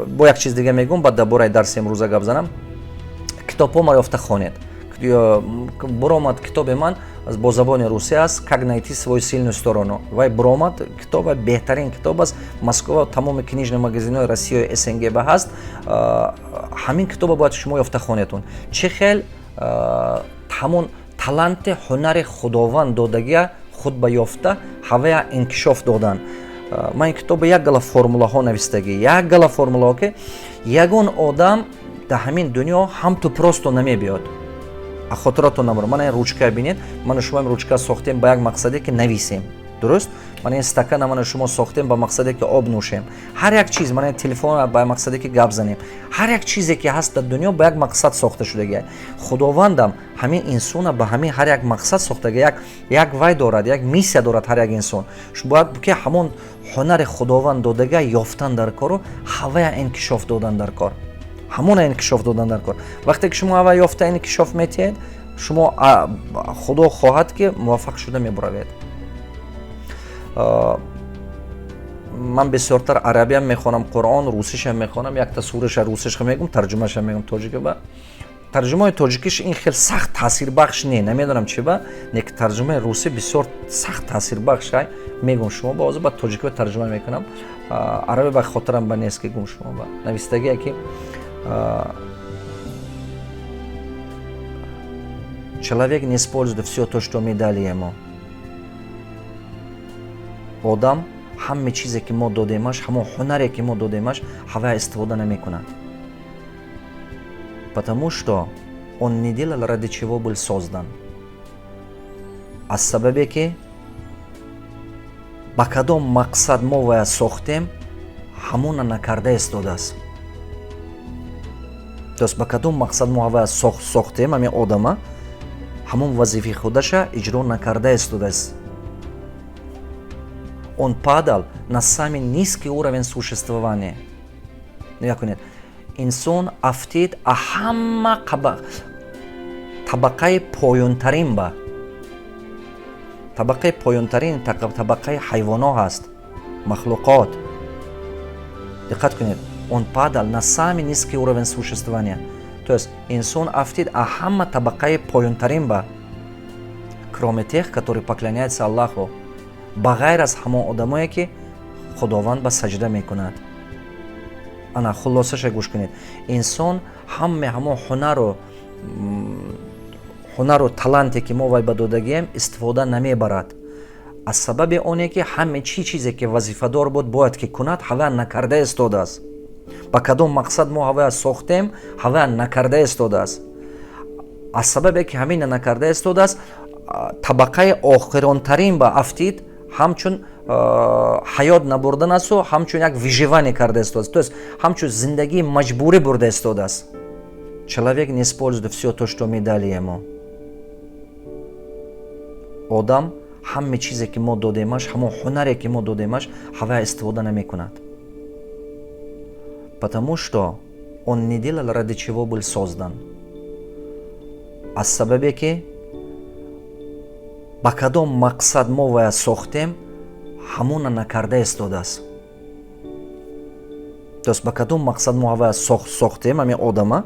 S2: бо як чиз дига мегӯм, баъд дар бораи дарси имрӯза гап занам. Китобҳо ма ёфта хонед. Буромад китоби ман, бо забони русӣ аст, «Как найти свою сильную сторону». Вай буромад китоб, вай беҳтарин китоб аст. Москва, тамоми книжный магазинҳои Россияи СНГ ба ҳаст. Ҳамин китоба бояд шумо ёфта хонедтун, чӣ хел ҳамон таланти, ҳунари Худованд додагия худ ба ёфта, ҳавая инкишоф додан. Ман ин китоба як гала формулаҳо навистагӣ, як гала формулаҳо, ки ягон одам дар ҳамин дунё ҳамту просто намебиёд. Хотиратон намур, мана ин ручка бинед. Ману шумо ин ручка сохтем ба як мақсаде, ки нависем, дуруст? Мана ин стакана ману шумо сохтем ба мақсаде, ки об нӯшем. Ҳар як чиз, мана ин телефон ба мақсаде, ки гап занем. Ҳар як чизе ки ҳаст дар дунё, ба як мақсад сохта шудагия. Худовандам ҳамин инсона ба ҳамин ҳар як мақсад сохтага, як вай дорад, як миссия дорад. Ҳар як инсон бояд ки ҳамон ҳунари Худованд додага ёфтан дар кору ҳавая инкишоф додан дар кор, ҳамона инкишоф додан дар кор. Вақте ки шумо ҳава ёфта инкишоф метиҳед, шумо, Худо хоҳад, ки муваффақ шуда мебуравед. Ман бисёртар арабиам мехонам, Қуръон русишам мехонам. Якта сураша русиша мегум, тарҷумаша мегум тоҷика ба. Тарҷумаи тоҷикиш ин хел сахт таъсирбахш не, намедонам чи ба, не ки тарҷумаи русӣ бисёр сахт таъсирбахш ай. Мегум шумо ба, ҳозир ба тоҷикӣ тарҷума мекунам, араби ба хотирам ба нест, ки гум. Шумо ба навистагие ки человек не использует все то, что мы дали ему. Одам ҳаме чизе ки мо додемаш, ҳамон ҳунаре ки мо додемаш, ҳавая истифода намекунад, потому что он не делал, ради чего был создан. Аз сабабе ки ба кадом мақсад мо вая сохтем, ҳамона накарда истодааст. То есть ба кадом мақсад мо ҳавая сохтем, ҳамин одама ҳамон вазифаи худаша иҷро накарда истодааст. Он падал на самый низкий уровень существования. Нигоҳ кунед, инсон афтид а ҳама табақаи поёнтарин, ба табақаи поёнтарин, табақаи ҳайвоно ҳаст, махлуқот. Диққат кунед, он падал на самый низкий уровень существования, то есть инсон афтид а ҳама табақаи поёнтарин ба, кроме тех, которые поклоняются Аллаху, ба ғайр аз ҳамон одамое, ки Худованд ба саҷда мекунад. Ана хулосаша гӯш кунед. Инсон ҳаме ҳамон ҳунару таланте, ки мо вай ба додагием, истифода намебарад, аз сабаби оне ки ҳаме чӣ чизе ки вазифадор буд, бояд ки кунад, ҳава накарда истодааст. Ба кадом мақсад мо ҳавая сохтем, ҳавая накарда истодааст. Аз сабабе ки ҳамина накарда истодааст, табақаи охиронтарин ба афтид, ҳамчун ҳаёт набурдан асту ҳамчун як выживание карда истодааст, то есть ҳамчун зиндагии маҷбурӣ бурда истодааст. Человек не использует все то, что мы дали ему. Одам ҳаме чизе ки мо додемаш, ҳамон ҳунаре ки мо додемаш, ҳавая истифода намекунад, потому что он не делал, ради чего был создан. Аз сабабе ки ба кадом мақсад мо вая сохтем, ҳамона накарда истодааст. То есть ба кадом мақсад мо ҳавая сохтем, ҳамин одама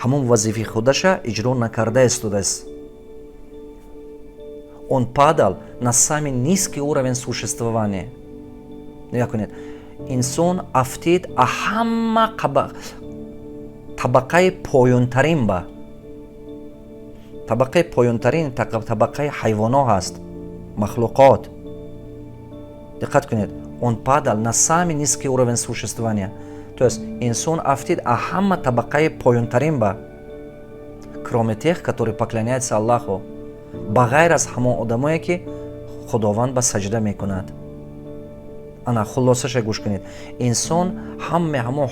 S2: ҳамон вазифаи худаша иҷро накарда истодааст. Он падал на самый низкий уровень существования. Нигоҳ кунед, инсон афтид а ҳама табақаи поёнтарин, ба табақаи поёнтарин, табақаи ҳайвоно ҳаст, махлуқот. Диққат кунед, он падал на самый низкий уровень существования, то есть инсон афтид а ҳама табақаи поёнтарин ба, кроме тех, которые поклоняются Аллаху, ба ғайр аз ҳамон одамое ки Худованд ба саҷда мекунад. Ана хулосаша гӯш кунед. Инсон ҳаме ҳамон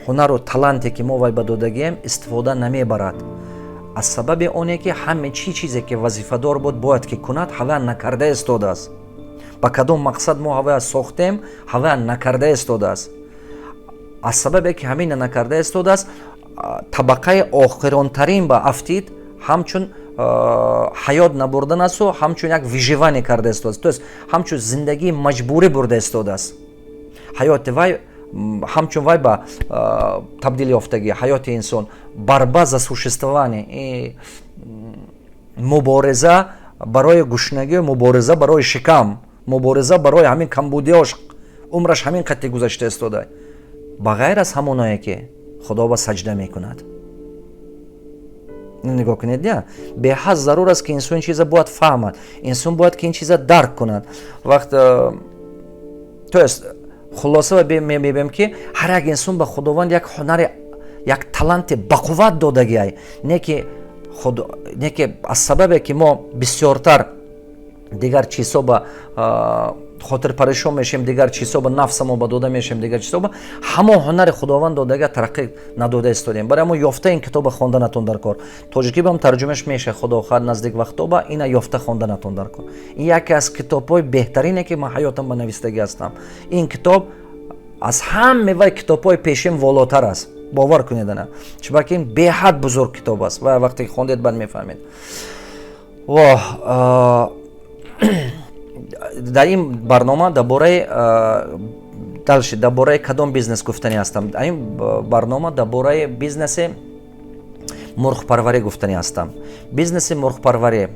S2: ҳунару таланте ки мо вай ба додагием, истифода намебарад, аз сабаби оне ки ҳаме чӣ чизе ки вазифадор буд, бояд ки кунад, ҳавая накарда истодааст. Ба кадом мақсад мо ҳавая сохтем, ҳавая накарда истодааст. Аз сабабе ки ҳамина накарда истодааст, табақаи охиронтарин ба афтид, ҳамчун ҳаёт набурдан асту ҳамчун як выживание карда истодааст, то есть ҳамчун зиндагии маҷбурӣ бурда истодааст. Ҳаёти вай ҳамчун вай ба табдил ёфтагӣ, ҳаёти инсон борьба за существование, мубориза барои гушнагӣ, мубориза барои шикам, мубориза барои ҳамин камбудиёш, умраш ҳамин қатти гузашта истода, ба ғайр аз ҳамоное ки Худо ба саҷда мекунад. Нигоҳ кунед, я беҳад зарур аст, ки инсон ин чиза бояд фаҳмад, инсон бояд ки ин чиза дарк кунад. Вақт, то есть хулоса мебинем, ки ҳар як инсон ба Худованд як ҳунари, як таланти бақувват додагиай, не ки не ки аз сабабе ки мо бисёртар дигар чизҳо ба хотирпарешон мешем, дигар чизҳо ба нафсамо ба дода мешем, дигар чизҳо ба ҳамон ҳунари Худованд додага тараққӣ надода истодем. Барои ҳамо ёфта ин китоба хонданатон дар кор. Тоҷикӣ бам тарҷумаш меша, Худо хоҳад, наздик вақтоба ина ёфта хонданатон дар кор. Ин яке аз китобҳои беҳтарине ки ман ҳаётам ба навистагӣ ҳастам. Ин китоб аз ҳаме вай китобҳои пешин волотар аст, бовар кунед. Ана чунки ин беҳад бузург китоб аст ва вақте ки хондед, баъд мефаҳмед. Воҳ, дар ин барнома дар бораи дальше, дар бораи кадом бизнес гуфтанӣ ҳастам? Дар ин барнома дар бораи бизнеси мурғпарварӣ гуфтанӣ ҳастам. Бизнеси мурғпарварӣ.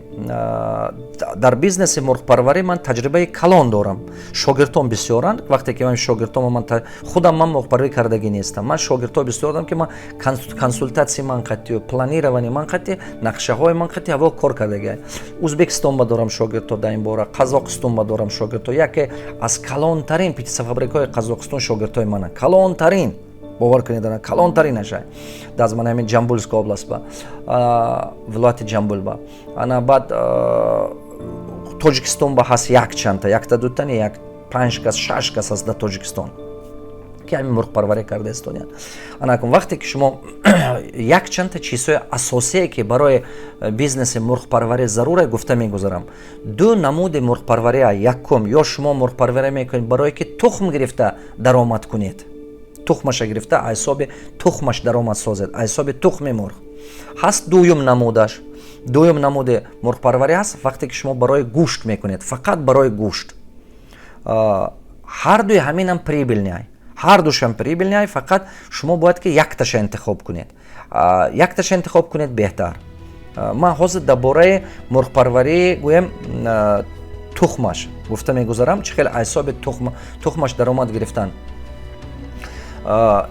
S2: Дар бизнеси мурғпарварӣ ман таҷрибаи калон дорам, шогирдон бисёранд. Вақте ки ман шогирдон, ман худам ман мурғпарварӣ кардагӣ нестам, ман шогирдҳо бисёр дорам, ки ман консультатсияи ман қатъию планирование ман қатъи, нақшаҳои ман қатъи ҳаво кор кардагӣ. Узбекистон ба дорам шогирдҳо дар ин бора, Қазоқистон ба дорам шогирдҳо. Яке аз калонтарин птицефабрикаҳои Қазоқистон шогирдҳои мананд, калонтарин, бовар кунед, калонтаринаша дар ман ҳамин Джамбульская область ба, вилояти Ҷамбул ба. Ана баъд Тоҷикистон ба ҳаст якчандта, якта дута не, як панҷ кас, шаш кас аст дар Тоҷикистон, ки ҳамин мурғпарварӣ карда истодиянд. Анакун, вақте ки шумо якчандта чизҳои асосие, ки барои бизнеси мурғпарварӣ заруре, гуфта мегузарам. Ду намуди мурғпарвария. Якум: ё шумо мурғпарварӣ мекунед барое ки тухм гирифта даромад кунед, тухмаша гирифта, ҳисоби тухмаш даромад созед, ҳисоби тухми мурғ ҳаст. Дуюм намудаш, дуюм намуди мурғпарварӣ ҳаст, вақте ки шумо барои гӯшт мекунед, фақат барои гӯшт. Ҳардуи ҳаминам прибыльный, ҳардушам прибыльный, фақат шумо бояд ки якташа интихоб кунед, якташа интихоб кунед беҳтар. Ман ҳозир дар бораи мурғпарварӣ, гӯем, тухмаш гуфта мегузарам, чӣ хел ҳисоби тухмаш даромад гирифтан.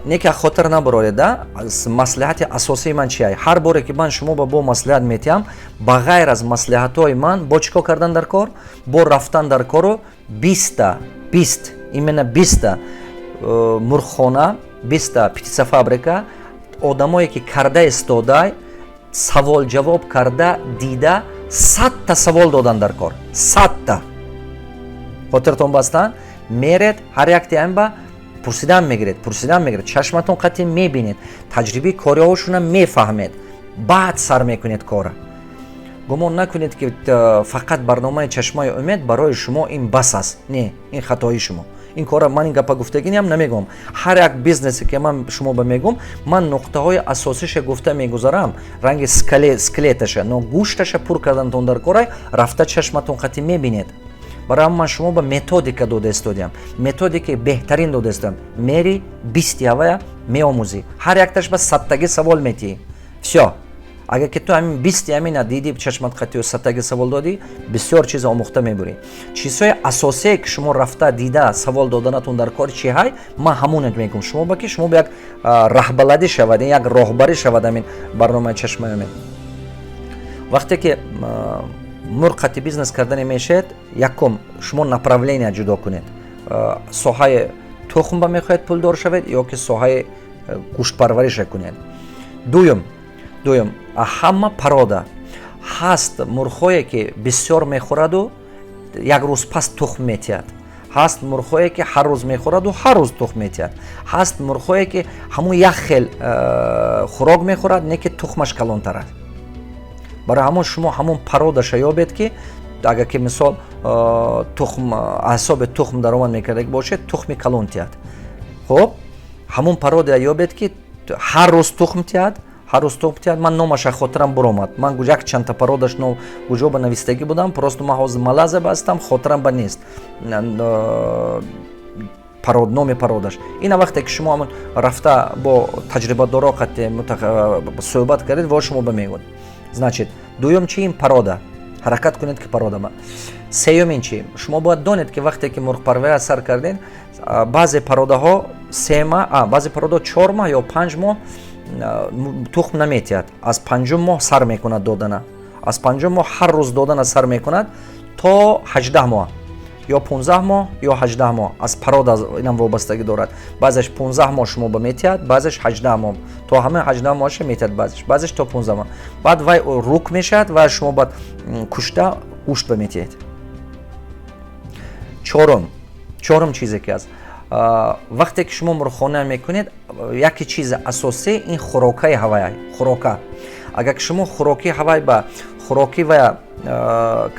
S2: Не ки хотир набароред, да, маслиҳати асосии ман чи? Ҳар боре ки ман шумо ба бо маслиҳат метиҳам, ба ғайр аз маслиҳатҳои ман бо чӣ кор кардан дар кор, бо рафтан дар кору 20-та, 20, именно 20-та. мурғхона, 20-та птицефабрика, одамое ки карда истодай, савол ҷавоб карда дида, 100-та савол додан дар кор, 100-та. Хотиртон бастан, меред, ҳар якти амба пурсидан мегиред, пурсидан мегиред, чашматон қатъи мебинед, таҷрибаи кориҳошона мефаҳмед, баъд сар мекунед кора. Гумон накунед, ки фақат барномаи «Чашмаи умед» барои шумо ин бас аст. Не, ин хатои шумо. Ин кора ман ин гапа гуфтагиниам намегӯям. Ҳар як бизнесе ки ман шумо ба мегӯм, ман нуқтаҳои асосиша гуфта мегузарам, ранги скелеташа, но гӯшташа пур кардантон дар корай, рафта чашматон қатъи мебинед. Барои ман шумо ба методика дода истодиам, методикаи беҳтарин дода истодиам. Мери, 20-ти ҳавая меомӯзӣ, ҳар якташ ба 100-таги савол метиҳӣ, всё. Агар ки ту ҳамин 20-ти ҳамина дидӣ, чашмат қатию 100-таги савол додӣ, бисёр чиз омӯхта мебурӣ. Чизҳои асосие, ки шумо рафта дида, савол доданатон дар кор чи ҳай, ман ҳамонат мегӯм шумо ба, ки шумо ба як раҳбаладӣ шавад, як роҳбарӣ шавад ҳамин барномаи «Чашмаи умед». Вақте ки мурғ қати бизнес кардане мешавед, якум, шумо направление ҷудо кунед: соҳаи тухм ба мехоҳед пулдор шавед ё ки соҳаи гӯштпарвариша кунед. Дуюм, ҳама порода ҳаст. Мурғҳое ки бисёр мехӯраду як рӯз пас тухм метиҳад, ҳаст мурғҳое ки ҳар рӯз мехӯраду ҳар рӯз тухм метиҳад, ҳаст мурғҳое ки ҳамун як хел хӯрок мехӯрад, не ки тухмаш калонтар аст. Барои ҳамон шумо ҳамон породаша ёбед, ки агар ки мисол тухм, ҳисоби тухм даромад мекардаги бошед, тухми калон тиҳад. Хуб, ҳамон порода ёбед, ки ҳар рӯз тухм тиҳад, ҳар рӯз тухм тиҳад. Ман номаша хотирам буромад, ман як чандта породаш куҷо ба навистагӣ будам, просто ман ҳозир Малайзия ба ҳастам, хотирам ба нест парод, номи породаш. Ина вақте ки шумо ҳамон рафта бо таҷрибадоро қати суҳбат кардед, во шумо ба мегӯяд. Значит, дуюм чи? Ин порода. Ҳаракат кунед, ки порода ба. Сеюм ин чи? Шумо бояд донед, ки вақте ки мурғпарвария сар кардед, баъзе породаҳо 3 маҳ, баъзе породаҳо 4 маҳ ё 5 моҳ тухм наметиҳад. Аз панҷум моҳ сар мекунад додана, аз панҷум моҳ ҳар рӯз додана сар мекунад то 18 моҳ ё 15 моҳ ё 18 моҳ. Аз порода инам вобастагӣ дорад. Баъзеш 15 моҳ шумо ба метиҳад, баъзеш 18 моҳ, то ҳамаи 18 моҳаша метиҳад, баъзеш то 15 моҳ. Баъд вай рук мешавад ва шумо баъд кушта, гӯшт ба метиҳед. Чорум чизе ки аст: вақте ки шумо мурғхона мекунед, яке чизи асосӣ ин хӯрокаи ҳавай. Хӯрока, агар ки шумо хӯроки ҳавай ба хӯрокӣ ва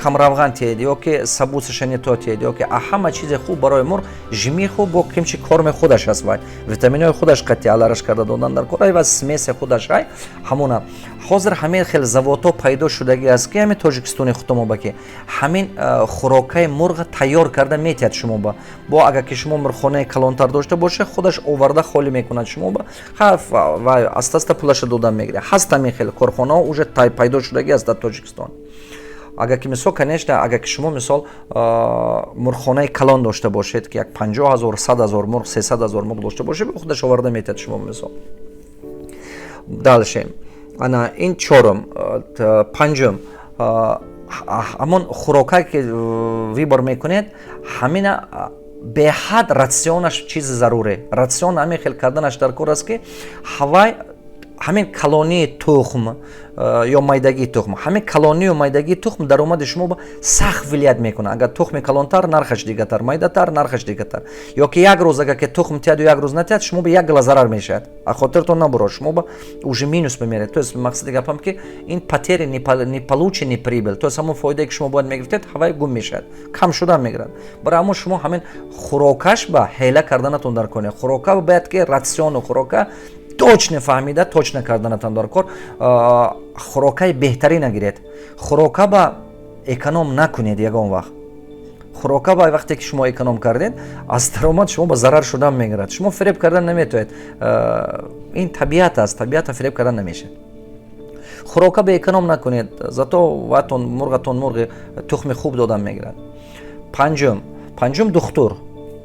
S2: камравған тиҳед ё ки сабусаша не то тиҳед, ё ки ҳама чизи хуб барои мурғ жими хуб бо кимчи корми худаш аст, вай витаминҳои худаш қатъи алараш карда додан дар кор ва смеси худаш ай ҳамона. Ҳозир ҳамин хел заводҳо пайдо шудагӣ аст, ки ҳамин Тоҷикистони худомо ба ки ҳамин хӯрокаи мурға тайёр карда метиҳад шумо ба. Бо агар ки шумо мурғхонаи калонтар дошта бошед, худаш оварда холӣ мекунад шумо ба ва аста аста пулаша додан мегирад. Ҳаст ҳамин хел корхонаҳо уже пайдо шудагӣ аст дар Тоҷикистон. Агар ки мисол, конечно, агар ки шумо мисол мурғхонаи калон дошта бошед, ки як 50 000, 100 000 мурғ, 300 000 мурғ дошта бошед, худаш оварда метиҳад шумо мисол. Дальше, ана ин чорум. Панҷум, ҳамон хӯрокае ки выбор мекунед, ҳамина беҳад рационаш чизи заруре. Рацион ҳамин хел карданаш дар кор аст, ки ҳавай ҳамин калонии тухм ё майдагии тухм, ҳамин калонию майдагии тухм даромади шумо сахт влиять мекунад. Агар тухми калонтар, нархаш дигатар, майдатар, нархаш дигатар. Ё ки як рӯз агар ки тухм тиҳаду як рӯз натиҳад, шумо ба як гала зарар мешавад. А хотиртон набурод, шумо ба уже минус мемеред. То есть мақсади гапам, ки ин потери не полученный прибыль, то есть ҳамон фоидае, ки шумо бояд мегирифтед, ҳавай гум мешавад, кам шудан мегирад. Барои ҳамон шумо ҳамин хӯрокаш ба ҳела карданатон дар кор. Хӯрока бояд ки рациону хӯрока точно фаҳмида, точно карданатон дар кор. Хӯрокаи беҳтарина гиред, хӯрока ба эконом накунед ягон вақт. Хӯрока ба вақте ки шумо эконом кардед, аз даромад шумо ба зарар шудан мегирад. Шумо фиреб кардан наметавонед, ин табиат аст, табиата фиреб кардан намешавад. Хӯрока ба эконом накунед, зато ватон мурғатон мурғи тухми хуб додан мегирад. Панҷум, духтур.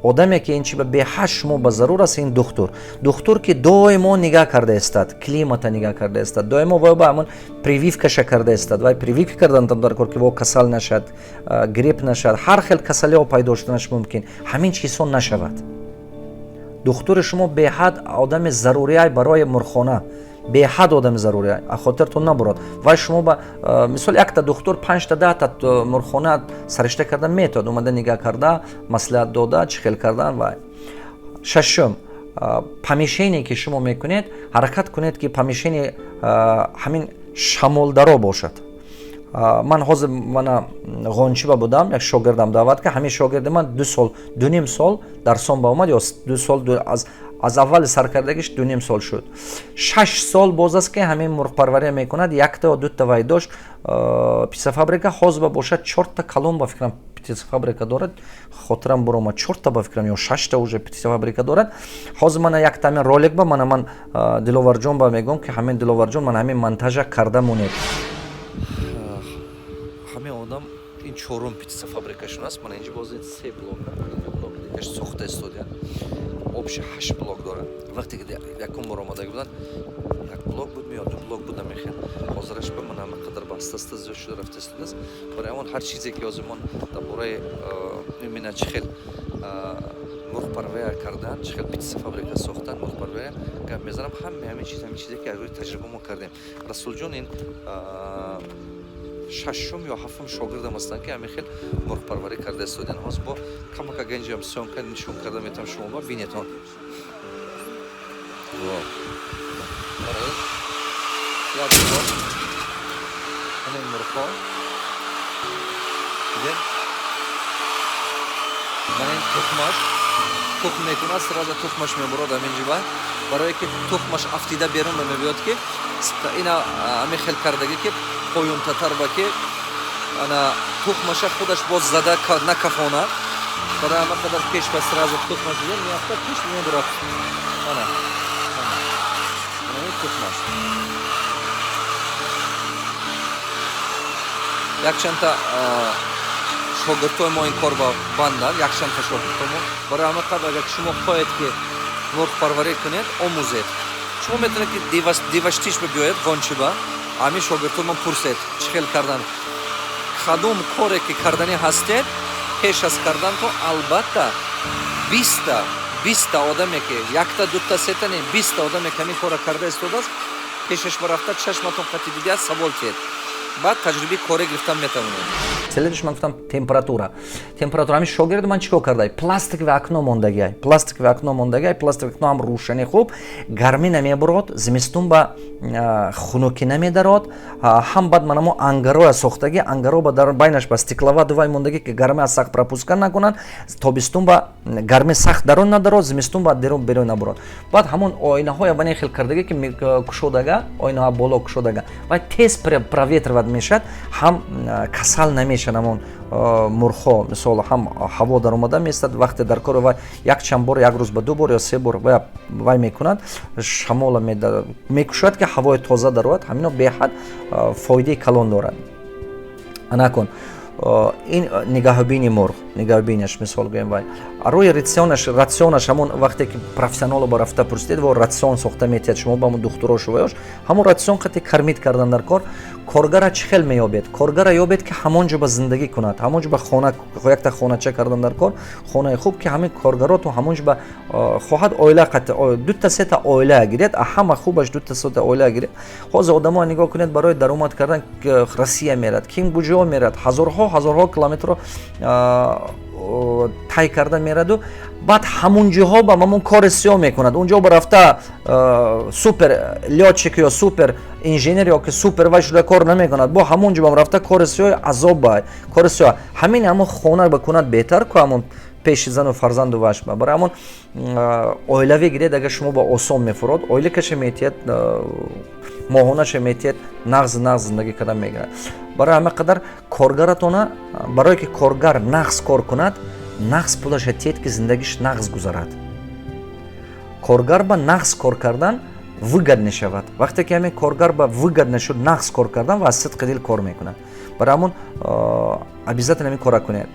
S2: Одаме ки ин чи ба беҳад шумо ба зарур аст, ин духтур. Духтур, ки доимо нигаҳ карда истад, климата нигаҳ карда истад, доимо вай ба ҳамон прививкаша карда истад. Вай прививка кардан дар кор, ки во касал нашад, грипп нашад, ҳар хел касалиҳо пайдо шуданаш мумкин, ҳамин чизҳо нашавад. Духтури шумо беҳад одами зарурияй барои мурғхона, беҳад одами зарурия, хотиртон набурад. Вай шумо ба мисол якта духтур панҷта, 10-та мурғхона саришта карда метавад, омада нигаҳ карда, маслиҳат дода, чӣ хел кардан. Вай шашум, помещение, ки шумо мекунед, ҳаракат кунед, ки помещение ҳамин шамолдаро бошад. Ман ҳозир мана Ғончиба будам, як шогирдам даъват кард. Ҳамин шогирди ман 2 сол, 2,5 сол дарсон ба омад ё 2 сол, аз аввали саркардагиш 2,5 сол шуд. 6 сол боз аст, ки ҳамин мурғпарварӣ мекунад. Якта ё дута вай дошт, птицефабрика. Ҳозир ба бошад чорта калон, ба фикрам, птицефабрика дорад. Хотирам буромад, чорта, ба фикрам, ё шашта уже птицефабрика дорад. Ҳозир мана якта ҳамин ролик ба мана ман Диловарҷон ба мегӯям, ки ҳамин Диловарҷон, ман ҳамин монтажа карда монед. Ҳамин одам ин чорум птицефабрикашон аст. Мана инҷа боз се блок, блок дигаш сохта истодия, общий ҳашт блок дорад. Вақте ки якум бор омодаги буданд, як блок буд ё ду блок буд, намехел. Ҳозираш ба ман ҳама қадар ба аста аста зиёд шуда рафта истодааст. Барои ҳамон ҳар чизе, ки ҳозир ман дар бораи именно чӣ хел мурғпарвария кардан, чӣ хел птицефабрика сохтан, мурғпарвария гап мезанам, ҳаме ҳамин чиз, ҳамин чизе, ки аз рӯи таҷриба мо кардем. Расулҷон ин шашум ё ҳафтум шогирдам ҳастанд, ки ҳамин хел мурғпарварӣ карда истодиан. Ҳозир бо камака ганҷам съёмка нишон карда метавам, шумо ба бинетон. Барои як бор ҳамин мурғҳо дидем. Мана ин тухмаш, тухм мекунад, сразу тухмаш мебурад ҳамин ҷиба. Барое ки тухмаш афтида берун ба мебиёд, ки ина ҳамин хел кардагӣ, ки поёнтатар ба, ки ана тухмаша худаш боз зада накафонад. Барои ҳама қадар пеш ба сразу тухмаш дидем, меафтад, пеш мебурад. Ана ана тухмаш. Якчандта шогирдҳои мо ин кор ба банданд, якчандта шогирдҳо мо. Барои ҳама қадр, агар шумо хоҳед, ки мурғпарварӣ кунед, омӯзед. Шумо метавонед, ки Деваштич биёед, Ғончиба, ҳамин шогирдҳо ман пурсед, чӣ хел кардан. Кадом коре ки карданӣ ҳастед, пеш аз кардан то албатта 20-та одаме, ки якта, дута, сета не, 20-та одаме, ки ҳамин корро карда истодааст, пешаш ба чашматон қати дидиад, савол тиҳед, баъд таҷрибаи коре гирифтан метавонед. Следующий, ман гуфтам, температура. Температура, ҳамин шогирди ман чӣ кор кардай? Пластиковый окно мондагиай, пластиковый окно мондагиай. Пластиковый окно ҳам рӯшани хуб, гармӣ намебурод, зимистун ба хунукӣ намедарод. Ҳам баъд манамо ангароя сохтагӣ, ангаро ба дар байнаш ба стекловата вай мондагӣ, ки гармӣ аз сахт пропускать накунанд. Тобистун ба гармӣ сахт дарон надарод, зимистун ба берун набурод. Баъд ҳамон оинаҳоя ба хел кардагӣ, ки кушодага, оинаҳо боло кушодага, вай тез проветривать мешавад, ҳам касал намешавад ҳамон мурғҳо. Мисол, ҳам ҳаво даромада местад. Вақте дар кор вай якчанд бор, як рӯз ба ду бор ё се бор вай мекунад, шамола мекушояд, ки ҳавои тоза дарояд. Ҳамино беҳад фоидаи калон дорад. Анакун ин нигаҳбини мурғ, нигаҳбинаш, мисол гӯем, вай рӯи рационаш. Рационаш ҳамон вақте ки профессионало ба рафта пурсидед, во рацион сохта метиҳад шумо ба ҳамон духтурошу ваёш, ҳамон рацион қати кормить кардан дар кор. Коргара чӣ хел меёбед? Коргара ёбед, ки ҳамон ҷо ба зиндагӣ кунад, ҳамон ҷо ба хона, якта хонача кардан дар кор, хонаи хуб, ки ҳамин коргароту ҳамон ҷо ба хоҳад оила, дута, сета оила гиред, а ҳама хубаш дута, сета оила гиред. Ҳозир одамо нигоҳ кунед, барои даромад кардан Россия мерад, ким куҷо мерад, ҳазорҳо, ҳазорҳо километрро тай карда мераду баъд ҳамун ҷоҳо ба ҳамон кори сиёҳ мекунад. Унҷо ба рафта супер лётчик ё супер инженер ё ки супер вай шуда кор намекунад. Бо ҳамон ҷо бам рафта кори сиёҳ, азоб ба кори сиёҳ. Ҳамин ҳамон хона ба кунад беҳтар ку, ҳамон пеши зану фарзанду вашба. Барои ҳамон оилавӣ гиред, агар шумо ба осон мефурод, оилакаша метиҳед, моҳонаша метиҳед, нағз нағз зиндагӣ кардан мегирад. Барои ҳама қадар коргаратона, барое ки коргар нағз кор кунад, нағз пулаша тиҳед, ки зиндагиш нағз гузарад. Коргар ба нағз кор кардан выгодно шавад. Вақте ки ҳамин коргар ба выгодно шуд нағз кор кардан ва аз сидқи дил кор мекунад. Барои ҳамон обязательно ҳамин кора кунед.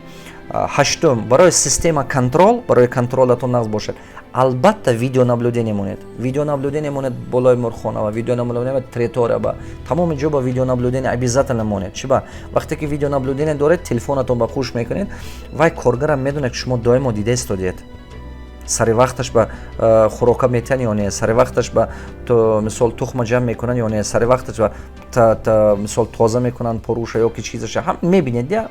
S2: Ҳаштум, барои система контроль, барои контролатон нағз бошад, албатта видеонаблюдение монед. Видеонаблюдение монед болои мурғхона ва видеонаблюдение территория ба тамоми ҷо ба видеонаблюдение обязательно монед. Чи ба вақте ки видеонаблюдение доред, телефонатон ба хуш мекунед, вай коргарам медонад, ки шумо доимо дида истодиед. Сари вақташ ба хӯрока метиҳанд ё не, сари вақташ ба, мисол, тухма ҷамъ мекунанд ё не, сари вақташ ба, мисол, тоза мекунанд поруша ё ки чизаша ҳам мебинед. Я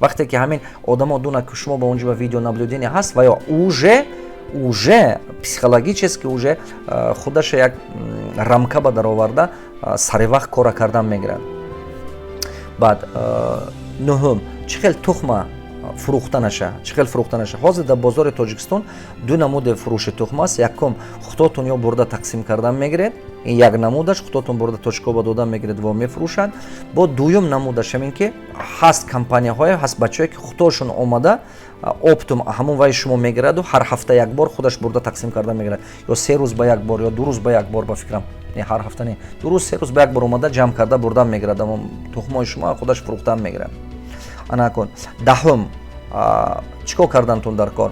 S2: вақте ки ҳамин одамо дунад, ки шумо ба онҷо ба видеонаблюдение ҳаст ва ё уже психологически уже худаша як рамка ба дароварда, сари вақт кора кардан мегирад. Баъд, нуҳум, чӣ хел тухма фурӯхта наша, чӣ хел фурӯхта наша? Ҳозир дар бозори Тоҷикистон ду намуди фурӯши тухм аст. Якум, худотон ё бурда тақсим кардан мегиред, ин як намудаш, худотон бурда точкоба додан мегиред ва мефурӯшанд. Бо дуюм намудаш ҳамин ки ҳаст компанияҳое, ҳаст бачаҳое, ки худошон омада оптом ҳамон вай шумо мегираду ҳар ҳафта як бор худаш бурда тақсим карда мегирад, ё 3 рӯз ба як бор, ё 2 рӯз ба як бор. Ба фикрам, не, ҳар ҳафта не, 2 рӯз, 3 рӯз ба як бор омада, ҷамъ карда, бурдан мегирад ҳамон тухмҳои шумо, худаш фурӯхтан мегирад. Ана кун, даҳум, чӣ кор кардантун дар кор?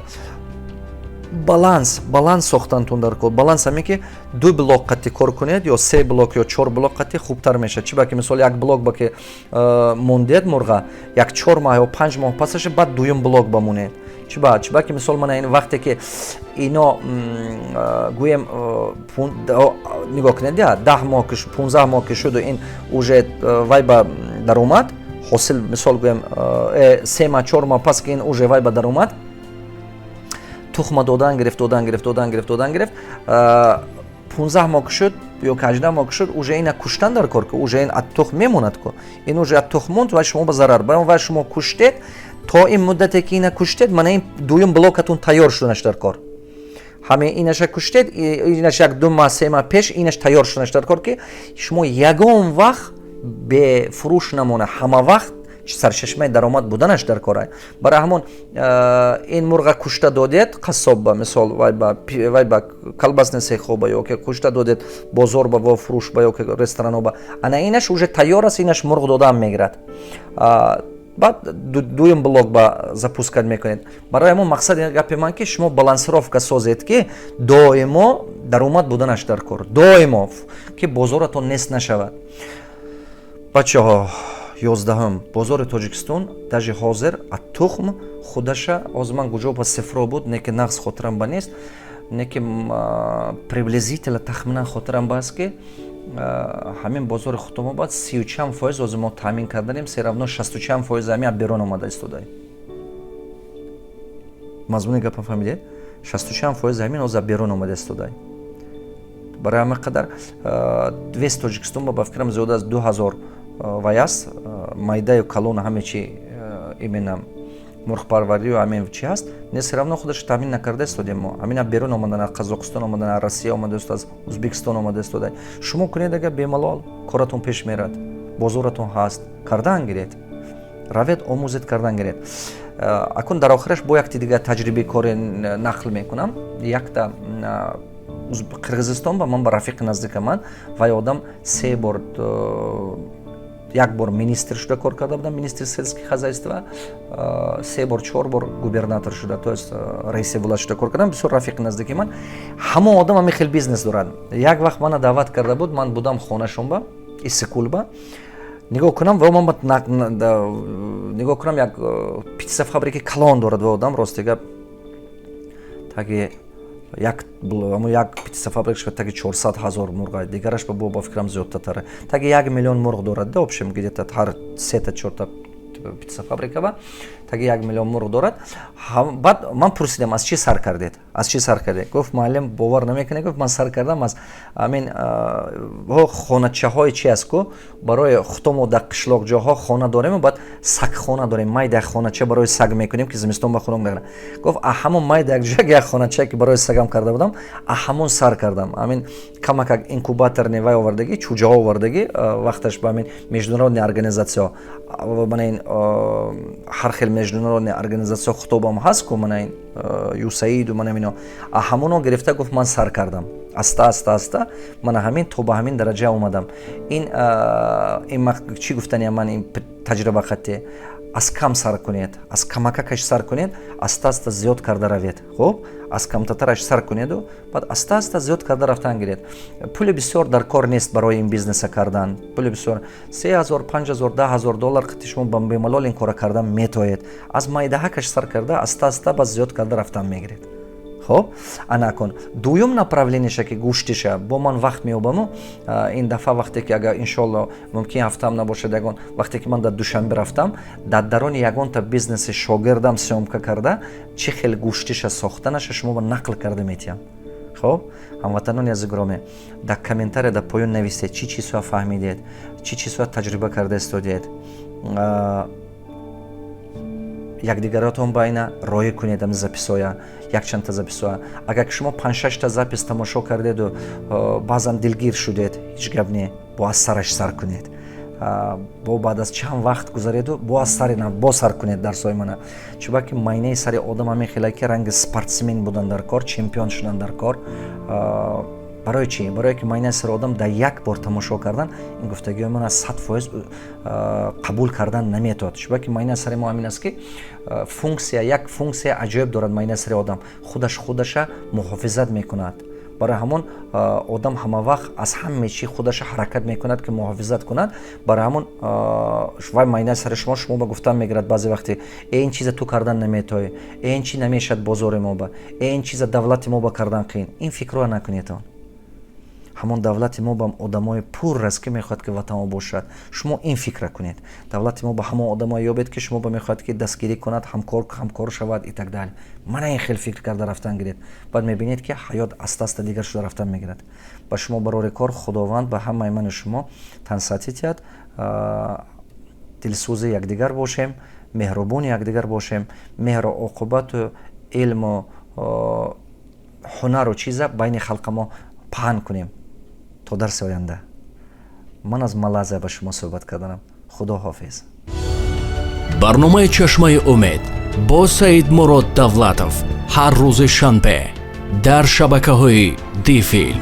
S2: Баланс сохтантун дар кор. Баланс ҳаме ки ду блок қатӣ кор кунед, ё се блок, ё чор блок қатӣ хубтар мешавад. Чӣ ба ки, мисол, як блок ба ки мондед мурға, як 4 моҳ ё 5 моҳ пасаша, баъд дуюм блок ба монед. Чӣ ба ки, мисол, мана ин вақте ки ино, гӯем, нигоҳ кунед, я 10 моҳ ки, 15 моҳ ки шуду, ин уже вай ба даромад ҳосил, мисол, гӯем, 3 моҳ, 4 моҳ пас ки ин уже вай ба даромад тухма додан гирифт, додан гирифт, додан гирифт, додан гирифт, 15 моҳ ки шуд ё ки 18 моҳ ки шуд, уже ина куштан дар кор, ки уже ин аз тухм мемонад ку. Ин уже аз тухм монд ва шумо ба зарар вай шумо куштед. То ин муддате ки ина куштед, мана ин дуюм блокатон тайёр шуданаш дар кор. Ҳамин инаша куштед, инаш як 2 моҳ, 3 моҳ пеш инаш тайёр шуданаш дар кор, ки шумо ягон вақт бефурӯш намона, ҳама вақт сарчашмаи даромад буданаш дар кора. Барои ҳамон ин мурға кушта додед қассоб ба, мисол, вай ба колбасный цехоба, ё ки кушта додед бозор ба, во фурӯш ба, ё ки ресторано ба, ана инаш уже тайёр аст, инаш мурғ додаам мегирад. Баъд дуюм блок ба запускать мекунед. Барои ҳамон мақсади гапи ман, ки шумо балансировка созед, ки доимо даромад буданаш дар кор, доимо ки бозоратон нест нашавад. Бачаҳо, 11-ҳум, бозори Тоҷикистон даже ҳозир а тухм худаша, ҳозир ман куҷо ба цифро буд, не ки нағз хотирам ба нест, не ки приблизительно, тахминан хотирам ба аст, ки ҳамин бозори худтомо баъд сию чанд фоиз ҳозир мо таъмин карданем, всё равно шасту чанд фоиз ҳамин берун омада истодаем. Мазмуни гапа фаҳмидед? Шасту чанд фоиз ҳамин ҳозир берун омада истодаем. Барои ҳамин қадар весь Тоҷикистон ба фикрам, зиёда аз 2000 вай аст, майдаю калону ҳаме чи, именно мурғпарварию ҳамин чи ҳаст, не, всё равно худаш таъмин накарда истодем мо. Ҳамина берун омадан, аз Қазоқистон омадан, аз Россия омада истода, аз Узбекистон омада истода. Шумо кунед, агар бемалол коратон пеш мерад, бозоратон ҳаст, кардан гиред, равед, омӯзед, кардан гиред. Акун дар охираш бо якти дигар таҷрибаи кори нақл мекунам. Якта Қирғизистон ба ман ба рафиқи наздика ман, вай одам се бор, як бор министр шуда кор карда будам, министри сельского хозяйства, се бор, чор бор губернатор шуда, то есть раиси вилоят шуда кор кардам. Бисёр рафиқи наздики ман. Ҳамон одам ҳамин хел бизнес дорад. Як вақт мана даъват карда буд, ман будам хонашонба, Иссиқулба. Нигоҳ кунам, ва ман нигоҳ кунам, як птицефабрики калон дорад ва одам, рости гап, таги як птицефабрикаш таги 400 000 мурға, дигараш ба фикрам, зиёдтатара, таги 1 миллион мурғ дорад. Да, общем, где-то ҳар сета, чорта птицефабрика ба таги 1 миллион мурғ дорад. Баъд ман пурсидам: «Аз чӣ сар кардед, аз чӣ сар кардед?» Гуфт: «Муаллим, бовар намекунед», гуфт, «ман сар кардам аз амин хоначаҳои чи аст ку, барои худомо дар қишлоқҷоҳо хона дорем, баъд сагхона дорем, майда як хонача барои саг мекунем, ки зимистон ба хунук мегирад». Гуфт: «А ҳамон майда як ҷояк як хоначае, ки барои сагам карда будам, а ҳамон сар кардам. Амин камакак инкубаторный вай овардагӣ, чӯҷаҳо овардагӣ, вақташ ба амин международный организатсияҳо, мана ин ҳар хел международный организатсияҳо хутобам ҳаст ку, мана ин ЮСАИДу мана ино, а ҳамоно гирифта», гуфт, «ман сар кардам аста, аста, аста, мана ҳамин то ба ҳамин дараҷа омадам». Ин чӣ гуфтания ман ин таҷриба хатте? Аз кам сар кунед, аз камакакаш сар кунед, аста, аста зиёд карда равед. Хуб, аз камтатараш сар кунеду баъд аста, аста зиёд карда рафтан гиред. Пули бисёр дар кор нест барои ин бизнеса кардан. Пули бисёр, 3000, 5000, 10 000 доллар қити шумо ба бемалол ин кора кардан метоед. Аз майдаҳакаш сар карда, аста, аста ба зиёд карда рафтан мегиред. Хоб, ана акун дуюм направление ша, ки гӯштиша бо ман вақт меёбаму ин дафъа, вақте ки агар, иншоалло, мумкин ҳафтаам набошад, ягон вақте ки ман дар Душанбе рафтам, дар дарони ягонта бизнеси шогирдам съёмка карда, чӣ хел гӯштиша сохтанаша шумо ба нақл карда метиҳам. Хоб, ҳамватанони азиз, гиромӣ, дар комментария дар поён нависед, чӣ чизҳоя фаҳмидед, чӣ чизҳоя таҷриба карда истодед. Якдигаратон байна роӣ кунед ами запись оя, якчандта запись оя. Агар ки шумо панҷшашта запись тамошо кардеду баъзан дилгир шудед, ҳеҷ гап не, бо аз сараш сар кунед. Бо баъд аз чанд вақт гузареду бо аз сари нав бо сар кунед дарсҳои мана. Чунки майнаи сари одам ҳамин хела, ки ранги спортсмен будан дар кор, чемпион шудан дар кор. Барои чӣ? Барое ки майнаи сари одам дар як бор тамошо кардан ин гуфтагиҳои ман аз 100% қабул кардан наметавад. Чунки майнаи сари мо ҳамин аст, ки функсия, як функсия аҷоиб дорад майнаи сари одам: худаш худаша муҳофизат мекунад. Барои ҳамон одам ҳама вақт аз ҳаме чӣ худаша ҳаракат мекунад, ки муҳофизат кунад. Барои ҳамон вай майнаи сари шумо шумо ба гуфтан мегирад баъзе вақте: «Э, ин чиза ту кардан наметоӣ, э, ин чи намешавад бозори мо ба, э, ин чиза давлати мо ба кардан қиин». Ин фикрро накунедон. Ҳамон давлати мо ба одамои пур аст, ки мехоҳад, ки ватанмо бошад. Шумо ин фикра кунед: давлати мо ба ҳамон одамое ёбед, ки шумо ба мехоҳад, ки дастгирӣ кунад, ҳамкор шавад и так далее. Мана ин хел фикр карда рафтан гиред, баъд мебинед, ки ҳаёт аста аста дигар шуда рафтан мегирад. Ба шумо барори кор, Худованд ба ҳамаи ману шумо тансиҳатӣ диҳад. Дилсӯзи якдигар бошем, меҳрубони якдигар бошем, меҳру оқибату илму ҳунару чиза байни халқа мо паҳн кунем. То дарси оянда, ман аз Малайзия ба шумо суҳбат карданам. Худо ҳофиз.
S1: Барномаи «Чашмаи умед» бо Саидмурод Давлатов ҳар рӯзи шанбе дар шабакаҳои Дифилм.